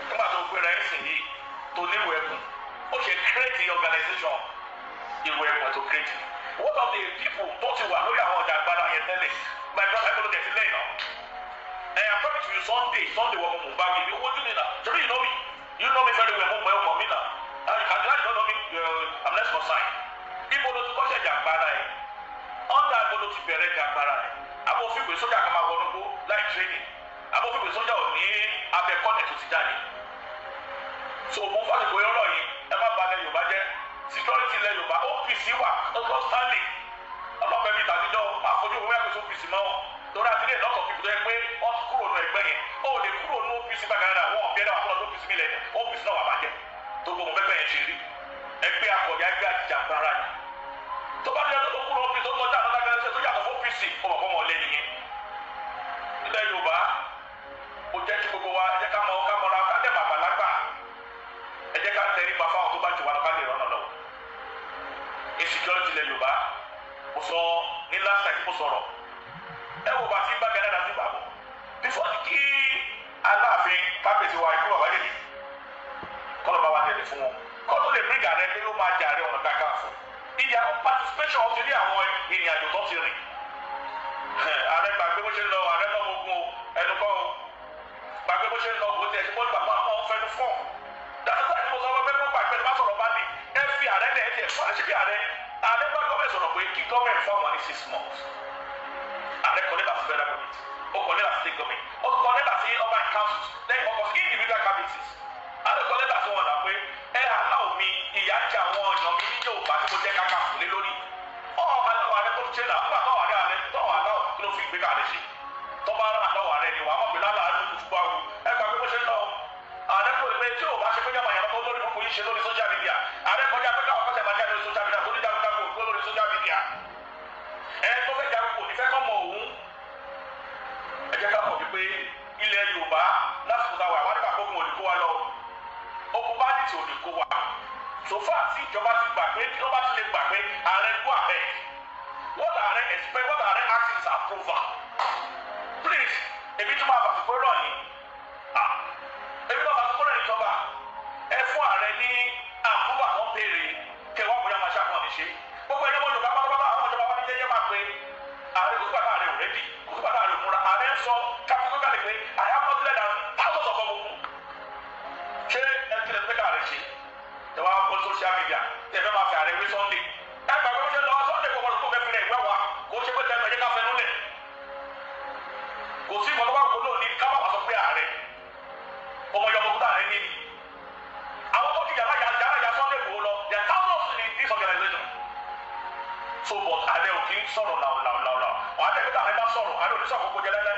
C: Nígbà tó gbéra ẹ̀sìn yìí tó níwò ẹkùn, ó ṣe create organization ìwé ẹkùn tó create. What of the people tó ti wà lórí àwọn ọjà agbára yẹn tẹ́lẹ̀? My brother, ẹ ló tẹ̀ sí lẹ́yìn náà. Ẹ, I'm talking to you. Sunday, Sunday, wọ́n mú bá mi ní owó júlẹ̀ náà torí you know me, you know me very well. Mo mọ̀ ẹ́, mọ̀ mí náà. And you don't know me, I'm less concerned. Ibo ló ti kọ́ṣẹ́ jàǹgbára ẹ̀? Under ibo ló ti bẹ̀rẹ̀ jàǹgbára ẹ̀? Àbò fígbé sójà kan máa wọnú gbó láì training? Àbò fígbé sójà ò ní abẹ́kọ́nẹ̀ tó ti jáde? So mo fásitì ọ̀rọ̀ yìí, ẹ má balẹ̀ Yorùbá jẹ́. Security ilẹ̀ Yorùbá, OPC wà constantly. Ọlọ́pàá mi tàbíjọ́ máa fojú owó yàtọ̀ sí OPC mọ́ wọn torí àti lè lọ́tọ̀ fífi tó yẹ pé wọ́n ti kúrò nù ẹgbẹ́ yẹn. Ó lè kúrò nù OPC bàgàdà wọn bí ẹ̀dá wà kúrò nù OPC mi lẹ̀. OPC náà wà bàjẹ́ tó gbogbo bẹ́ẹ̀ yẹn ṣe rí. Ẹgbẹ́ akọ̀yà, ẹgbẹ́ àjàgbára ni. Tó bá dé tó kúrò OPC, tó lọ́jà tó dágbére tó yàtọ̀ fún OPC, ó mọ̀ fọ́ mọ̀ lẹ́yìn yẹn. Ilẹ̀ Yorùbá, ó jẹ́ kí gbogbo wa, ẹ jẹ́ ká mọ ká mọra, ká dẹ̀ bàbá lágbà. Ẹ jẹ́ ká tẹríba fáwọn tó bá jù wá lọ, ká lè rọ́nà lọ. Insecurity ilẹ̀ Yorùbá, mo sọ ní last time mo sọ̀rọ̀, ẹ wo bá ti bá gẹ́gẹ́ dàbí bàbọ̀ before kí Aláàfin kábíyèsí wa, ikú bàbá yèlè, kọ́lọ́ bá wa tẹ̀lé fún wọn, kọ́ tó lè bring ààrẹ pé ó máa jẹ Ààrẹ Ọ̀nà Kakanfò, ìyá participation ti rí àwọn ìrìn àjò tó ti rìn. Ààrẹ gbàgbé bó ṣe ń lọ. Ààrẹ náà mo gun o ẹnu kọ́ o gbàgbé bó ṣe ń lọ. Bó tiẹ̀ ṣe bó bàbá àwọn fẹnu fọ́ dàtúntà tí mo sọ fún pé gbàgbé má sọ̀rọ̀ bá ní ẹ fi ààrẹ lẹ̀. Ẹ tiẹ̀ fún ààrẹ ṣé bí ààrẹ bá gọ́ọ̀mẹ̀ sọ̀rọ̀ pé kí gọ́ọ̀mẹ̀ fún àwọn ní 6 months. Ààrẹ kọ lẹ́tà sí federal government, ó kọ lẹ́tà sí state government, ó kọ lẹ́tà sí urban councils, lẹ́yìn ọkọ̀ sí individual communities. Ààrẹ kọ lẹ́tà sí wọn náà pé ẹ aláwọ̀ mi, ìyà jẹ àwọn èèyàn mi ní Yorùbá tí mo jẹ́ kákàfù lé lórí. Ọ̀ aláwọ̀ ààrẹ tó ṣe náà nígbà táwọn ààrẹ tọ́wọ̀ aláwọ̀ kí ló fi gbé káàrẹ ṣe tọ́ba aláwọ̀ ààrẹ ni wà á mọ̀ pé lálàá ló kùtù bá wù. Ẹ gbàgbé bó ṣe ń lọ. Ààrẹ kò lè tí ò bá ṣe pé yàmà yàmà tó lórí gbogbo yìí ṣe lórí social media. Ààrẹ kọjá pé káwọn kọ́sẹ̀ máa jáde lórí social media torí jagunjagun òkú lórí social media. Ẹ tó fẹ́ jagun kò ní fẹ́ kọ́ mọ òun. Ẹ jẹ́ ká mọ̀ wípé ilẹ̀ Yorùbá lásìkò táwa àwọn àdìgbà gbógun ò ní kó wa lọ, ogun bandit ò ní kó wa. So far tí ìjọba ti gbà pé, tí wọ́n bá ti lè gbà pé ààrẹ go ahead, what ààrẹ expect, what ààrẹ ask is approval. Please, èmi tún máa fàṣùkò rọ̀ yín. Ah, èmi máa fàṣùkò rọ̀ ìjọba. Ẹ fún ààrẹ ní approval tó ń béèrè, kẹwàá bóyá máa ṣàkóso ní ṣe gbogbo ẹni ọmọ Yorùbá pátápátá. Àwọn ìjọba wa ní jẹ́jẹ́ máa pe ààrẹ. Kò sígbà tá ààrẹ ò ready, kò sígbà tá ààrẹ ò múra. Ààrẹ ń sọ categorically pé I have not less than thousands of ọmọ ogun. Ṣé ẹ ti lè pé káàrẹ ṣe tẹ wá bọ́ social media, tẹ fẹ́ máa fi ààrẹ wé Sunday? Ẹ gbàgbé bó ṣe lọ. Sunday kò gbọdọ̀ kó fẹ́ fi rẹ̀ ìwé wa. Kò ṣe pé tẹnu ẹ̀jẹ̀ ká fẹnu lẹ̀. Kò sí ìmọ̀ tó bá kó lónìí ká má wà sọ pé ààrẹ ọmọ yọmọ kúta ààrẹ ní ni àwọn tó ti yàrá yàrá yàrá Sunday kò lọ. There are thousands in this organization. So but ààrẹ ò kì í sọ̀rọ̀ làwùlàwùlàwù. Ààrẹ pé ààrẹ bá sọ̀rọ̀, ààrẹ ò ní sọ̀rọ̀ kókó jẹ lẹ́lẹ́.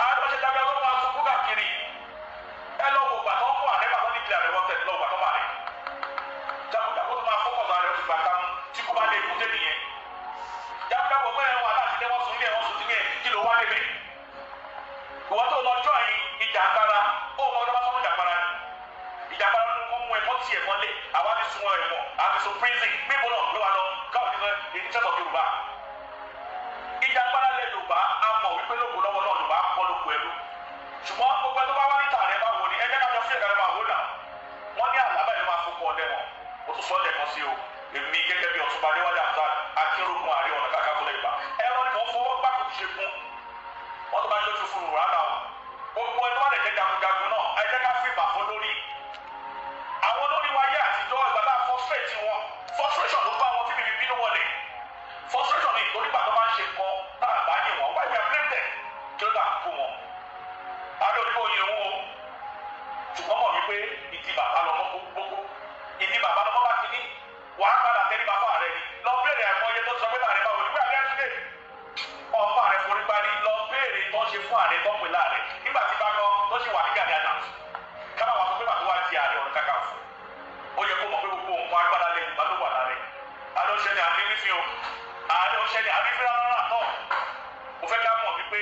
C: Ààrẹ bá ṣe dábẹ́ ọlọ́run máa sunkún káàkiri. Ẹ lọ wò gbàtọ́ mú ààrẹ bàtọ́ ní ìpìlẹ̀ ààrẹ wọ́n tẹ̀ lọ gbàtọ́ bá rẹ̀ jagunjagun tó máa fọkàn ààrẹ ó ti gbà kámú. Tí kò bá lè kú dé nìyẹn. Jagunjagun pé wọn aláàtí dé, wọ́n sùn ilé, wọ́n sùn sílé. Kí ló wá débẹ̀? Ìwọ́n tó lọ join ìjà agbára, ó mọ ọdún bá sọ́mọ́ ìjà agbára ni ìjà agbára nínú kọ́. mú ẹ kọ́ tiẹ̀ mọ́lé, àwa ti sun ẹ̀wọ̀n, àti sun prison, gbébọn náà gbé wa lọ káwọn ti sọ interest of Yorùbá. Ìjàngbara lẹ Yorùbá, a mọ̀ wípé lóko lọ́wọ́ náà Yorùbá kọ́ lóko ẹrú. Ṣùgbọ́n gbogbo ẹni tó bá wá níta rẹ bá wò ni ẹ jẹ́ ká jọ sí ẹ̀ka rẹ máa wò náà. Wọ́n ní àlábà ìlú máa fún ọdẹ wọn. O tún sọ lẹ́ẹ̀kan sí o. Èmi gẹ́gẹ́ bí Ọ̀túnba Adéwálé Hamzat, Akínrógun Ààrẹ Ọ̀nà Kakanfò lẹ̀ Yorùbá. Ẹ̀rọ ni mò ń fọwọ́ gbà kò ṣe kún. Wọ́n tó bá yọjú fún un rárá o. Gbogbo ẹni tó bá lè jẹ́ jagunjagun náà, ẹ jẹ́ ká fi ìbà fún lórí. Àwọn olórí wa yé àtijọ́ ìgbà tá a frustrate wọn. Frustration ló bá wọn tí bìbí bínú wọlé. Frustration ni ìtorí gbà tó máa ń ṣe nǹkan tá a bá yìn wọ́n. Why we are blame them? Kí ló dà kó wọn? Adé onígbò yin òun o. Ṣùgbọ́n mọ̀ wípé ìdí bàbá lọmọ gbogbo. Ìdí bàbá lọmọ bá ti ní. Wàá padà tẹ́lẹ̀ bàbá rẹ ni. Lọ béèrè àìmọye tó sọ pé tààrẹ báwo ni wíwá rẹ sílẹ̀. Ọmọ rẹ forí gbárí lọ béèrè tó ṣe fún ààrẹ tó pè láàrẹ. Nígbà tí bá gan tó ṣì wà ní Gani Adams. Ká má wàá sọ pé bàbá wa di Ààrẹ Ọ̀nà Kakanfò. Ó yẹ kó mọ̀ pé gbogbo nǹkan agbára lẹ́yìn bá ló wà lára ẹ̀. Adé ó ṣẹlẹ̀ àrífín o. Adé ó ṣẹlẹ̀ àrífín rárá náà. Mo fẹ́ ká mọ̀ wípé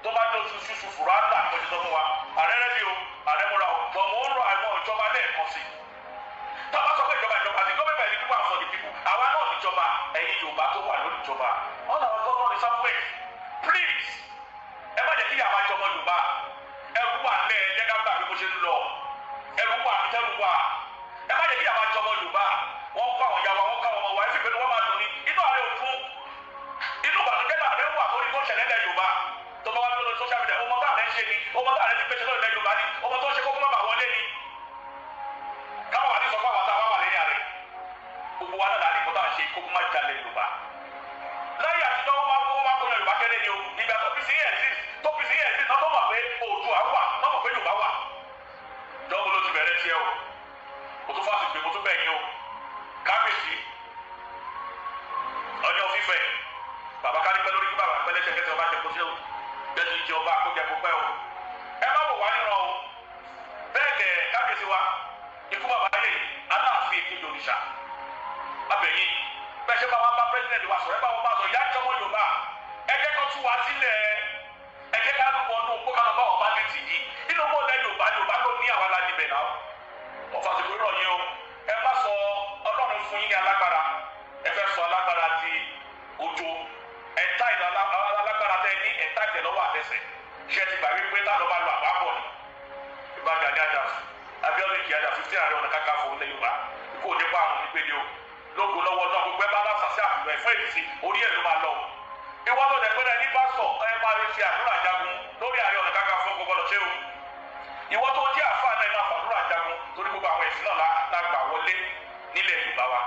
C: tó bá tó ṣuṣu fùrọ̀ àgbà ni mo ti sọ fún wa. Ààrẹ rẹ̀ ni o, ààrẹ múra o. Bọ̀ mo ń rọ àwọn ìjọba lẹ́ẹ̀kan sí i. Tá a bá sọ pé ìjọba ìjọba the government by the people and for the people. Àwa náà níjọba, ẹ̀yin Yorùbá tó wà lórí ìjọba. All our governors in South West, please, ẹ má jẹ́ kí ìyà máa jẹ ọmọ Yorùbá. Ẹrù wà lẹ́ ẹ jẹ́ ká gbà bí mo ṣe ń lọ. Ẹrù wà, tẹ́rù wà. Ẹ má jẹ́ kí ìyà máa jẹ ọmọ Yorùbá. Wọ́n kọ́ àwọn ìyá wa, wọ́n kọ́ àwọn ọmọ wa, ẹ sì pé wọ́n máa dùn ní. Inú ààrẹ ò dùn. Inú ìbànújẹ́ náà ààrẹ wà lórí tó ṣẹlẹ̀ lẹ̀ Yorùbá. Tó bá wá lórí social media, ọmọ tá ààrẹ ń ṣe ni, ọmọ tá ààrẹ ti gbéṣẹ́ lórí ilẹ̀ Yorùbá ni, ọmọ tó ń ṣe kókó má bàa wọlé ni. Káwọn wà ní sọ fún àwọn táwa wà lẹ́yìn ààrẹ. Gbogbo wa náà láti kó tá à ń ṣe kókó má jalè Yorùbá. Láyé àtijọ́ wọ́n máa kó Yorùbá kéré ni o. Ìgbà tó fi sí exist, tó fi sí exist, náà tó mọ̀ pé Oòduà wà, náà mọ̀ pé Yorùbá wà. Jọ́gbọ́n ló ti bẹ̀rẹ̀ tiẹ̀ o. Mo tún fásitì pé mo tún bẹ̀ yín o. Kábíyèsí, ọjọ́ fífẹ̀, bàbá ká nípẹ́ lórí kí bàbá pẹ́ lẹ́sẹ̀kẹsẹ̀ ọba jẹ kó ṣe o. Bẹ́ẹ̀ ni ìjọba kó jẹ kó pẹ́ o. Ẹ má wò wá níran o. Bẹ́ẹ̀ kẹ̀ kábíyèsí wa, ikú bàbá yẹ Aláàfin èkejì òrìṣà. Abẹ̀yìn, bẹ́ẹ̀ ṣe bá wa bá pírẹ́sidẹ̀ntì wa sọ̀rọ̀, ẹ bá wọn bá sọ̀rọ̀, ìyá jọmọ Yorùbá. Ẹ jẹ́ kó tú wa sílẹ̀. Ẹ jẹ́ ká lọ ọdún kó ká lọ bá ọba ní tì yìí. Nínú mọ́ lẹ́ Yorùbá, Yorùbá ló ní àwa la níbẹ̀ náà. Wọ́n fàṣẹ rọ̀ yín o. Ẹ má sọ Ọlọ́run fún yín ní alágbára. Ẹ fẹ́ sọ alágbára di ojo. Ẹ̀ta ìlú alágbára tẹ ní ẹ̀ta ìtẹ̀lọ́wọ́ àtẹsẹ̀. Ṣé ẹ ti gbà wípé tá ló bá lọ àbábọ̀ ni? Ìbá Gani Adams, Abíọ́dún Ìgè Adams, 15 Ààrẹ Ọ̀nà Kakanfò ilẹ̀ Yorùbá. Ikú òní pa àrùn nípele o. Lógo lọ́wọ́ náà gbogbo ẹ bá lásàsí àfihàn ẹ̀fọ́ èdè orí ẹ̀ ló máa lọ o. Ìwọ tó dẹ̀ pẹ́rẹ́ ní pásítọ̀ ẹ máa ṣe àdúrà jagun lórí Ààrẹ Ọ̀nà Kakanfò gbogbo lọ ṣé o. Ìwọ tó jẹ́ àfáà náà máa fàdúrà jagun torí gbogbo àwọn ẹ̀sìn náà la gbà wọlé nílẹ̀ Yorùbá wa.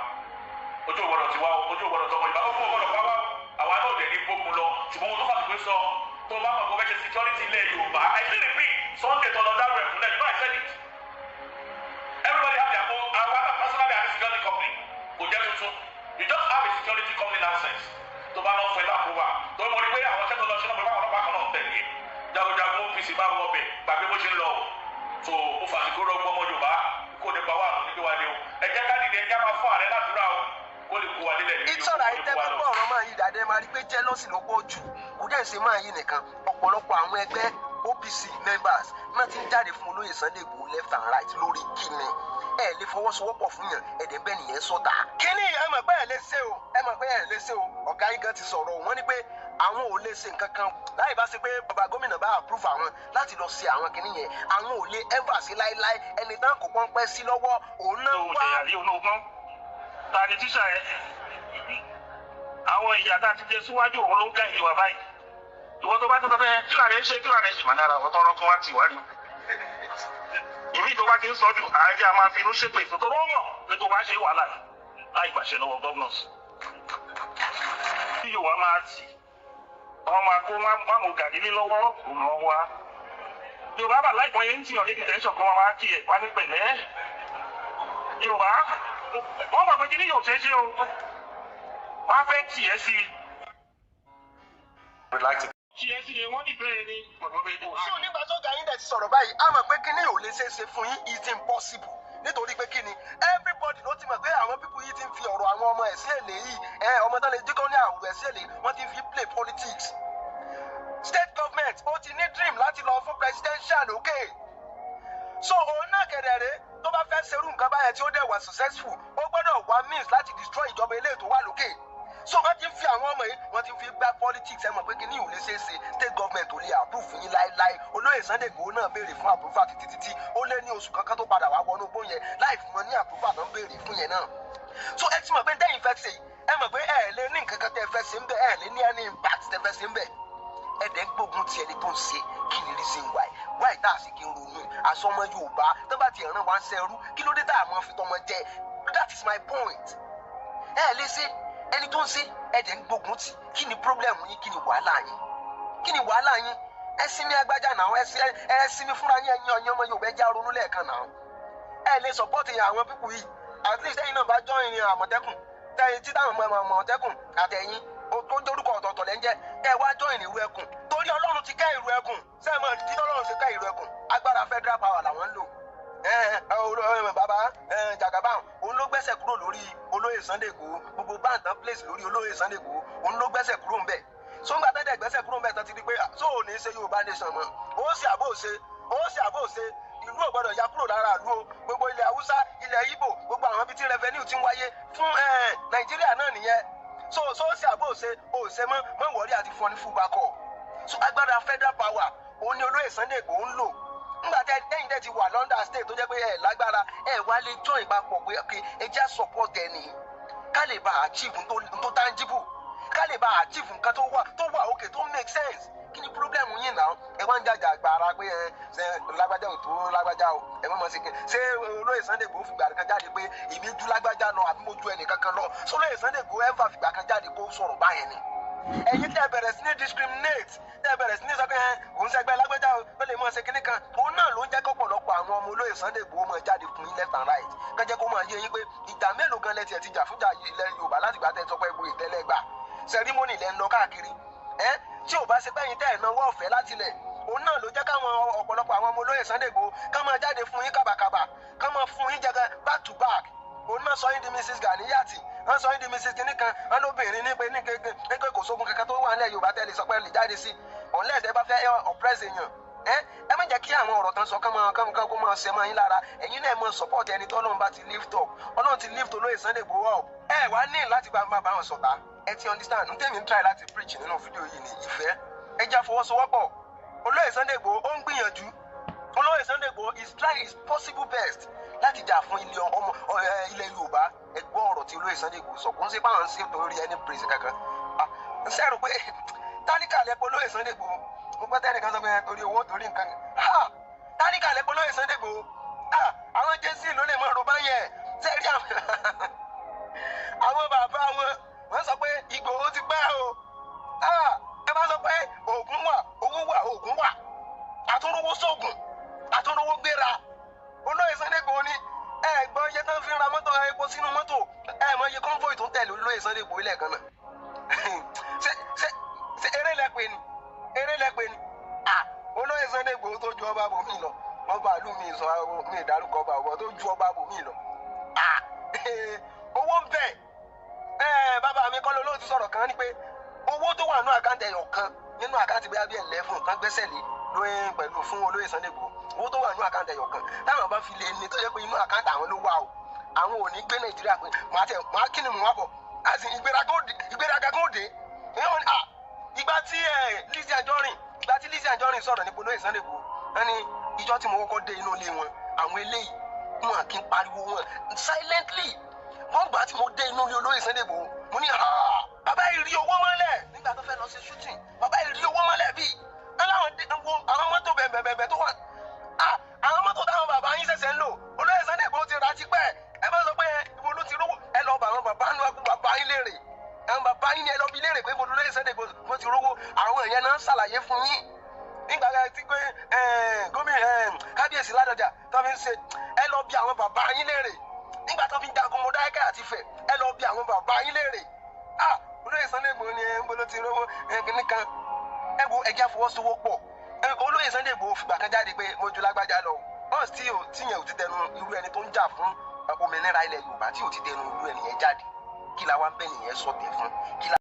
C: Ojú ògbọ́dọ̀ ti wá o, ojú ògbọ́dọ̀ tọmọ Yorùbá, ó fún ògbọ́dọ̀ pa wá o. Àwa náà dẹ̀ ní gbógun lọ. Ṣùgbọ́n mo tó fàṣẹ pé sọ tó bá mọ̀ kó fẹ́ ṣe security ilẹ̀ Yorùbá. I still repeat, Sunday tó lọ dárò ẹ̀kúnlẹ̀, you know I said it. Everybody have their own. Àwa náà personally have a security company. Kò jẹ́ tuntun. You just have a security company license. Tó bá lọ fẹ́ lápò wa. Tó mọ̀ ní pé àwọn ṣẹ́ tó lọ ṣe náà pé báwọn ọlọ́pàá kan náà tẹ̀lé. Jagunjagun OPC bá wọ ọbẹ̀ gbàgbé bó ṣe ń lọ o. So mo fàṣìkò rọ gbọmọ Yorùbá kó nípa wà lóní bí wà ní o. Ẹ jẹ́ ká dìde, ẹ jẹ́ máa fún ààrẹ ládùúrà o. Kó lè kó wa délẹ̀ ní
A: Ìtọ́ra yìí tẹ́ bá gbọ́ ọ̀rọ̀ máa yí dàdé máa rí pé jealousy ló pọ̀ jù. Kò dẹ̀ ṣe máa yí nìkan. Ọ̀pọ̀lọpọ̀ àwọn ẹgbẹ́ OPC members náà ti ń jáde fún olóyè Sunday Igboho left and right lórí kíni. Ẹ lè fọwọ́sowọ́pọ̀ fún yàn, ẹ̀dẹ̀ bẹ́ẹ̀ nìyẹn sọ́ta. Kíni ẹ mọ̀ pé ẹ lè ṣe o, ẹ mọ̀ pé ẹ lè ṣe o. Ọ̀gá yín gan ti sọ̀rọ̀, wọ́n ní pé àwọn ò lè ṣe nǹkan kan láì bá ṣe pé bàbá gómìnà bá approve àwọn láti lọ ṣe àwọn kinní yẹn. Àwọn ò lè ever sí láéláé ẹni tán kò pọ́npẹ́ sí lọ́wọ́ òun náà
D: tó
A: wá.
D: jẹyà rí olóògùn ta ni tíṣà ẹ àwọn ìyá tá a ti jẹ síwájú òun ló ń ká ìlú wa báyìí. Ìwọ tó bá tó fẹ́ kílà rẹ ṣe kílà rẹ ṣe máa dára ọ̀tọ̀ ọ̀rọ̀ kan wá tì wá rí ìmí tó bá ti ń sọ jù ààrẹ a máa fi inú ṣépè tó tó rọ̀ pé tó bá ṣe wàhálà láì gbàṣẹ lọ́wọ́ governors tí Yorùbá máa tì wọ́n máa kó máàmù gàdí ní lọ́wọ́ òun lọ́ wá Yorùbá bà láìpẹ́ yẹn ń tì ọ̀rẹ́ detention kan máa kí ẹ̀ wá ní pẹ̀lẹ́ Yorùbá wọ́n mọ̀ pé kí ni yóò ṣe é ṣe o wọ́n á fẹ́ tì ẹ́ sí i.
E: We'd like to
D: Tì ẹ́ sí i wọ́n ní bẹ́ẹ̀ ni bọ̀dọ̀ bẹ́ẹ̀ tó.
A: Sí onígbà tó ga yín dẹ̀ ti sọ̀rọ̀ báyìí, a mọ̀ pé kíní ò lè ṣeé ṣe fún yín, it's impossible. Nítorí pé kíni, everybody ló ti mọ̀ pé àwọn people yìí ti ń fi ọ̀rọ̀ àwọn ọmọ ẹ̀sìn èlé yìí, ẹ ọmọ tán lè jíkọ́ ní àwùjọ ẹ̀sìn èlé, wọ́n ti fi play politics. State government ó ti ní dream láti lọ fún presidential lókè. So òun náà kẹ̀dẹ̀ rèé. Tó bá fẹ́ ṣerú nǹkan báyẹn tí ó dẹ̀ wà successful, ó gbọ́dọ̀ wá means láti destroy ìjọba eléyìí tó wà lókè. So wọ́n ti ń fi àwọn ọmọ yìí, wọ́n ti ń fi gbá politics. Ẹ mọ̀ pé kíní ò lè ṣeé ṣe, state government ò lè approve fún yín láéláé. Olóyè Sunday Igboho náà béèrè fún approval títí títí, ó lé ní oṣù kankan tó padà wá wọnú igbó yẹn láì fún wọn ní approval tó ń béèrè fún yẹn náà. So ẹ ti mọ̀ pé tẹ́yìn fẹ́ ṣe, ẹ mọ̀ pé ẹ lè ní nǹkan kan tẹ́ fẹ́ ṣe ń bẹ̀, ẹ lè ní any impact tẹ́ fẹ́ ṣe ń bẹ̀. Ẹ dẹ̀ ń gbógun ti ẹni tó ń ṣe. Kí ni reason why? Why tá a sì kí n ronú àsọmọ Yorùbá tó bá ti ràn wá ń ṣẹrú? Kí ló dé tá a mọ̀ fi tọmọ jẹ? That is my point. Ẹ lè ṣe ẹni tó ń ṣe, ẹ dẹ̀ ń gbógun tì. Kí ni problem yín? Kí ni wàhálà yín? Kí ni wàhálà yín? Ẹ sinmi agbájá náà, ẹ sinmi fúnra yín. Ẹ̀yin ọ̀yàn ọmọ Yorùbá, ẹ já ronú lẹ́ẹ̀kan náà. Ẹ lè support yẹn àwọn people yìí. At least ẹ̀yin náà bá join Àmọ̀tẹ́kùn, tẹ́yìn tí táwọn ọmọ Àmọ̀tẹ́kùn àtẹ̀yìn tó dórúkọ ọ̀tọ̀ọ̀tọ̀ lẹ́ ń jẹ́, kẹ́ ẹ wá join Ìrù Ẹkùn, torí Ọlọ́run ti kẹ́ Ìrù Ẹkùn. Sẹ́ẹ̀mọ̀ tí Ọlọ́run ti kẹ́ Ìrù Ẹkùn? Agbára federal power làwọn ń lò. Bàbá Jagaban, òun ló gbẹ́sẹ̀ kúrò lórí olóyè Sunday Igboho. Gbogbo ban tán place lórí olóyè Sunday Igboho, òun ló gbẹ́sẹ̀ kúrò ń bẹ̀. Sóńgbà tẹ́tẹ̀ gbẹ́sẹ̀ kúrò ń bẹ̀ tán, ti di pé tó ò ní ṣe Yorùbá nation mọ́. Ó sì àbò ṣe, ó sì àbò ṣe, ìlú ò gbọdọ̀ ya kúrò lára ìlú o. Gbogbo ilẹ̀ Haúsá, ilẹ̀ Ìgbò, gbogbo àwọn ibi tí revenue ti ń wáyé fún Nàìjíríà náà nìyẹn. So ó sì àbò ṣe, ó ṣe mọ́ mọ́ wọ̀rí àti fún ọ ní full backup. So agbára federal power, òun ni olóyè Sunday Igboho ń lò. Nígbà tẹ ẹ̀yin tẹ ti wà London state, tó jẹ́ pé ẹ lágbára, ẹ wá lè join papọ̀ pé ok, ẹ já support ẹ nìyí, ká lè bá achieve tó tangible, ká lè bá achieve nǹkan tó wà okay, tó make sense. Kí ni problem yín náà? Ẹ wá ń jàjà àgbàrá pé ẹ ṣe lágbájá ò tó lágbájá o. Ẹ mọ̀ mọ̀ sí kí ṣé olóyè Sunday Igboho fìgbà kan jáde pé èmi ju lágbájá lọ, àbí mo ju ẹnìkankan lọ? Ṣé olóyè Sunday Igboho ẹ fà fìgbà kan jáde kó sọ̀rọ̀ báyẹn ni? Ẹ̀yin tẹ́ bẹ̀rẹ̀ sí ní discriminate, tẹ́ bẹ̀rẹ̀ sí ní sọ pé ẹ òun ṣẹgbẹ́ lágbájá o, ó lè mọ̀ ṣe kinní kan, òun náà ló ń jẹ́ kọ́pọ̀lọpọ̀ àwọn ọmọ olóyè Sunday Igboho máa jáde fún yín left and right. Kẹ́jẹ́ kó máa yé yín pé ìjà mélòó gan lẹ́tì ẹ̀ ti jà fúnjà ilẹ̀ Yorùbá láti gbà tẹ́ sọ pé egbò ìtẹ́lẹ̀ gbà ceremony lẹ́ ń lọ káàkiri ẹ́. Tí ò bá ṣe pẹ́yìn tẹ́ ẹ̀ náwó ọ̀fẹ́ láti lẹ̀, òun náà ló jẹ́ káwọn ọ̀pọ̀lọpọ̀ àwọn ọmọ olóyè Sunday Igboho ká máa jáde fún yín kàbàkàbà, ká máa fún yín jẹgẹ back to back. Òun náà sọ yín di Mrs Ganiyati, wọ́n sọ yín di Mrs kìnìkan. Wọ́n lóbìnrin ní pé ní kéke ní pé kò sógun kankan tó wà nílẹ̀ Yorùbá tẹ́lẹ̀ sọ pé lè jáde sí, unless ẹ bá fẹ́ oppress èèyàn. Ẹ má jẹ́ kí àwọn ọ̀rọ̀ tán sọ kán máa kán kó máa ṣe máa yín lára. Ẹ̀yin náà máa support ẹni tó Ọlọ́run bá ti lift up. Ọlọ́run ti lift olóyè Sunday Igboho up. Ẹ wá ní láti bá máa bá wọn sọ̀tá. Ẹ ti understand? N tẹ́mi ń try láti preach nínú fídíò yìí ní ìfẹ́. Ẹ já fọwọ́sowọ́pọ̀. Olóyè Sunday Igboho, ó ń gbìyànjú. Olóyè Sunday Igboho is trying his possible best láti jà fún ilé ọmọ ilẹ̀ Yorùbá. Ẹ gbọ́ ọ̀rọ̀ tí olóyè Sunday Igboho sọ. Kò ń ṣe báwọn ń ṣe torí ẹni praise kankan. Ń sẹ́rù pé tálíkà lẹ́pọ̀ olóyè Sunday Igboho. Mo gbọ́ tẹ́nìkan sọ pé torí owó, torí nǹkan. Tálíkà lẹ́pọ̀ olóyè Sunday Igboho. Àwọn jésì ló lè mọ ọ̀rọ̀ báyẹn sẹ́rí. Àwọn bàbá wọn, wọ́n sọ pé Ìgbòho ti pẹ́ o. Ẹ bá sọ pé oògùn wà, owó wà, oògùn wà, àtúnrówó sóògùn, àtúnrówó gbéra. Olóyè Sunday Igboho ní ẹ gbọ́ iye tán fi ń ra mọ́tò, epo sínú mọ́tò. Ẹ mọ iye convoy tó ń tẹ̀lé olóyè Sunday Igboho lẹ́ẹ̀kan náà. Ṣe eré lẹ́pẹ́ ni? Eré lẹ́pẹ́ ni? Olóyè Sunday Igboho tó ju ọba bòmí lọ, wọ́n bá ìlú mi sọ mi ìdárúkọ ọba ọba tó ju ọba bòmí lọ. Owó ń bẹ. Bàbá mi kọ́ ló ti sọ̀rọ̀ kan ní pé owó tó wà nínú account ẹyọ kan, nínú account bóyá bí 11 kan gbẹ́sẹ̀ lé lóye pẹ̀lú fún olóyè Sunday Igboho, owó tó wà nínú account ẹyọ kan táwọn bá fi lè ní, tó yẹ pé inú account àwọn ló wà o, àwọn ò ní gbé Nàìjíríà pé màá tẹ màá kí ni mò ń wá bọ̀ àti ìgbéraga kò dé. Ìgbà tí Lizzy Anjorin, ìgbà tí Lizzy Anjorin sọ̀rọ̀ nípa olóyè Sunday Igboho, wọ́n ní ìjọ tí mo kọ́kọ́ dé inú ilé wọn, àwọn eléyìí wọn kì í pariwo, wọn silently. Wọ́n gbà tí mo dé inú ilé olóyè Sunday Igboho, mo ní bàbá yìí rí owó mọ́lẹ̀ nígbà tó fẹ́ lọ sí shooting. Bàbá yìí rí owó mọ́lẹ̀ bíi aláwọn àwọn mọ́tò bẹ̀ẹ̀bẹ̀ẹ̀bẹ̀ tó wà, àwọn mọ́tò táwọn bàbá yín ṣẹ̀ṣẹ̀ ń lò, olóyè Sunday Igboho ti rà tipẹ́. Ẹ bá sọ pé ibo ló ti rówó, ẹ lọ bá àwọn bàbá nù bàbá yín léèrè. Àwọn bàbá yín ni ẹ lọ bí léèrè pé ibo olóyè Sunday Igboho ti rówó. Àwọn èèyàn náà ṣàlàyé fún yín nígbà tí pé gómìnà kábíyèsí Ládọjà tó fi ń ṣe. Ẹ lọ bí àwọn bàbá yín léèrè nígbà tó fi ń jagun Mọdákẹ́kẹ́ àti Ifẹ̀. Ẹ lọ bí àwọn bàbá yín léèrè. Olóyè Sunday Igboho ni ẹ ń bolo ti rówó kíní kan. Ẹ wo, ẹjẹ àfọwọ́sowọ́pọ̀. Olóyè Sunday Igboho fìgbà kan jáde pé mo ju lágbájá lọ. Wọ́n tí tíyẹn ò ti tẹnu irú ẹni tó ń jà fún òmìnira ilẹ̀ Yorùbá, tí ò ti tẹnu irú ẹni yẹn jáde, kí la wá ń bẹ́ nìyẹn sọ̀tẹ̀ fún? Kí la.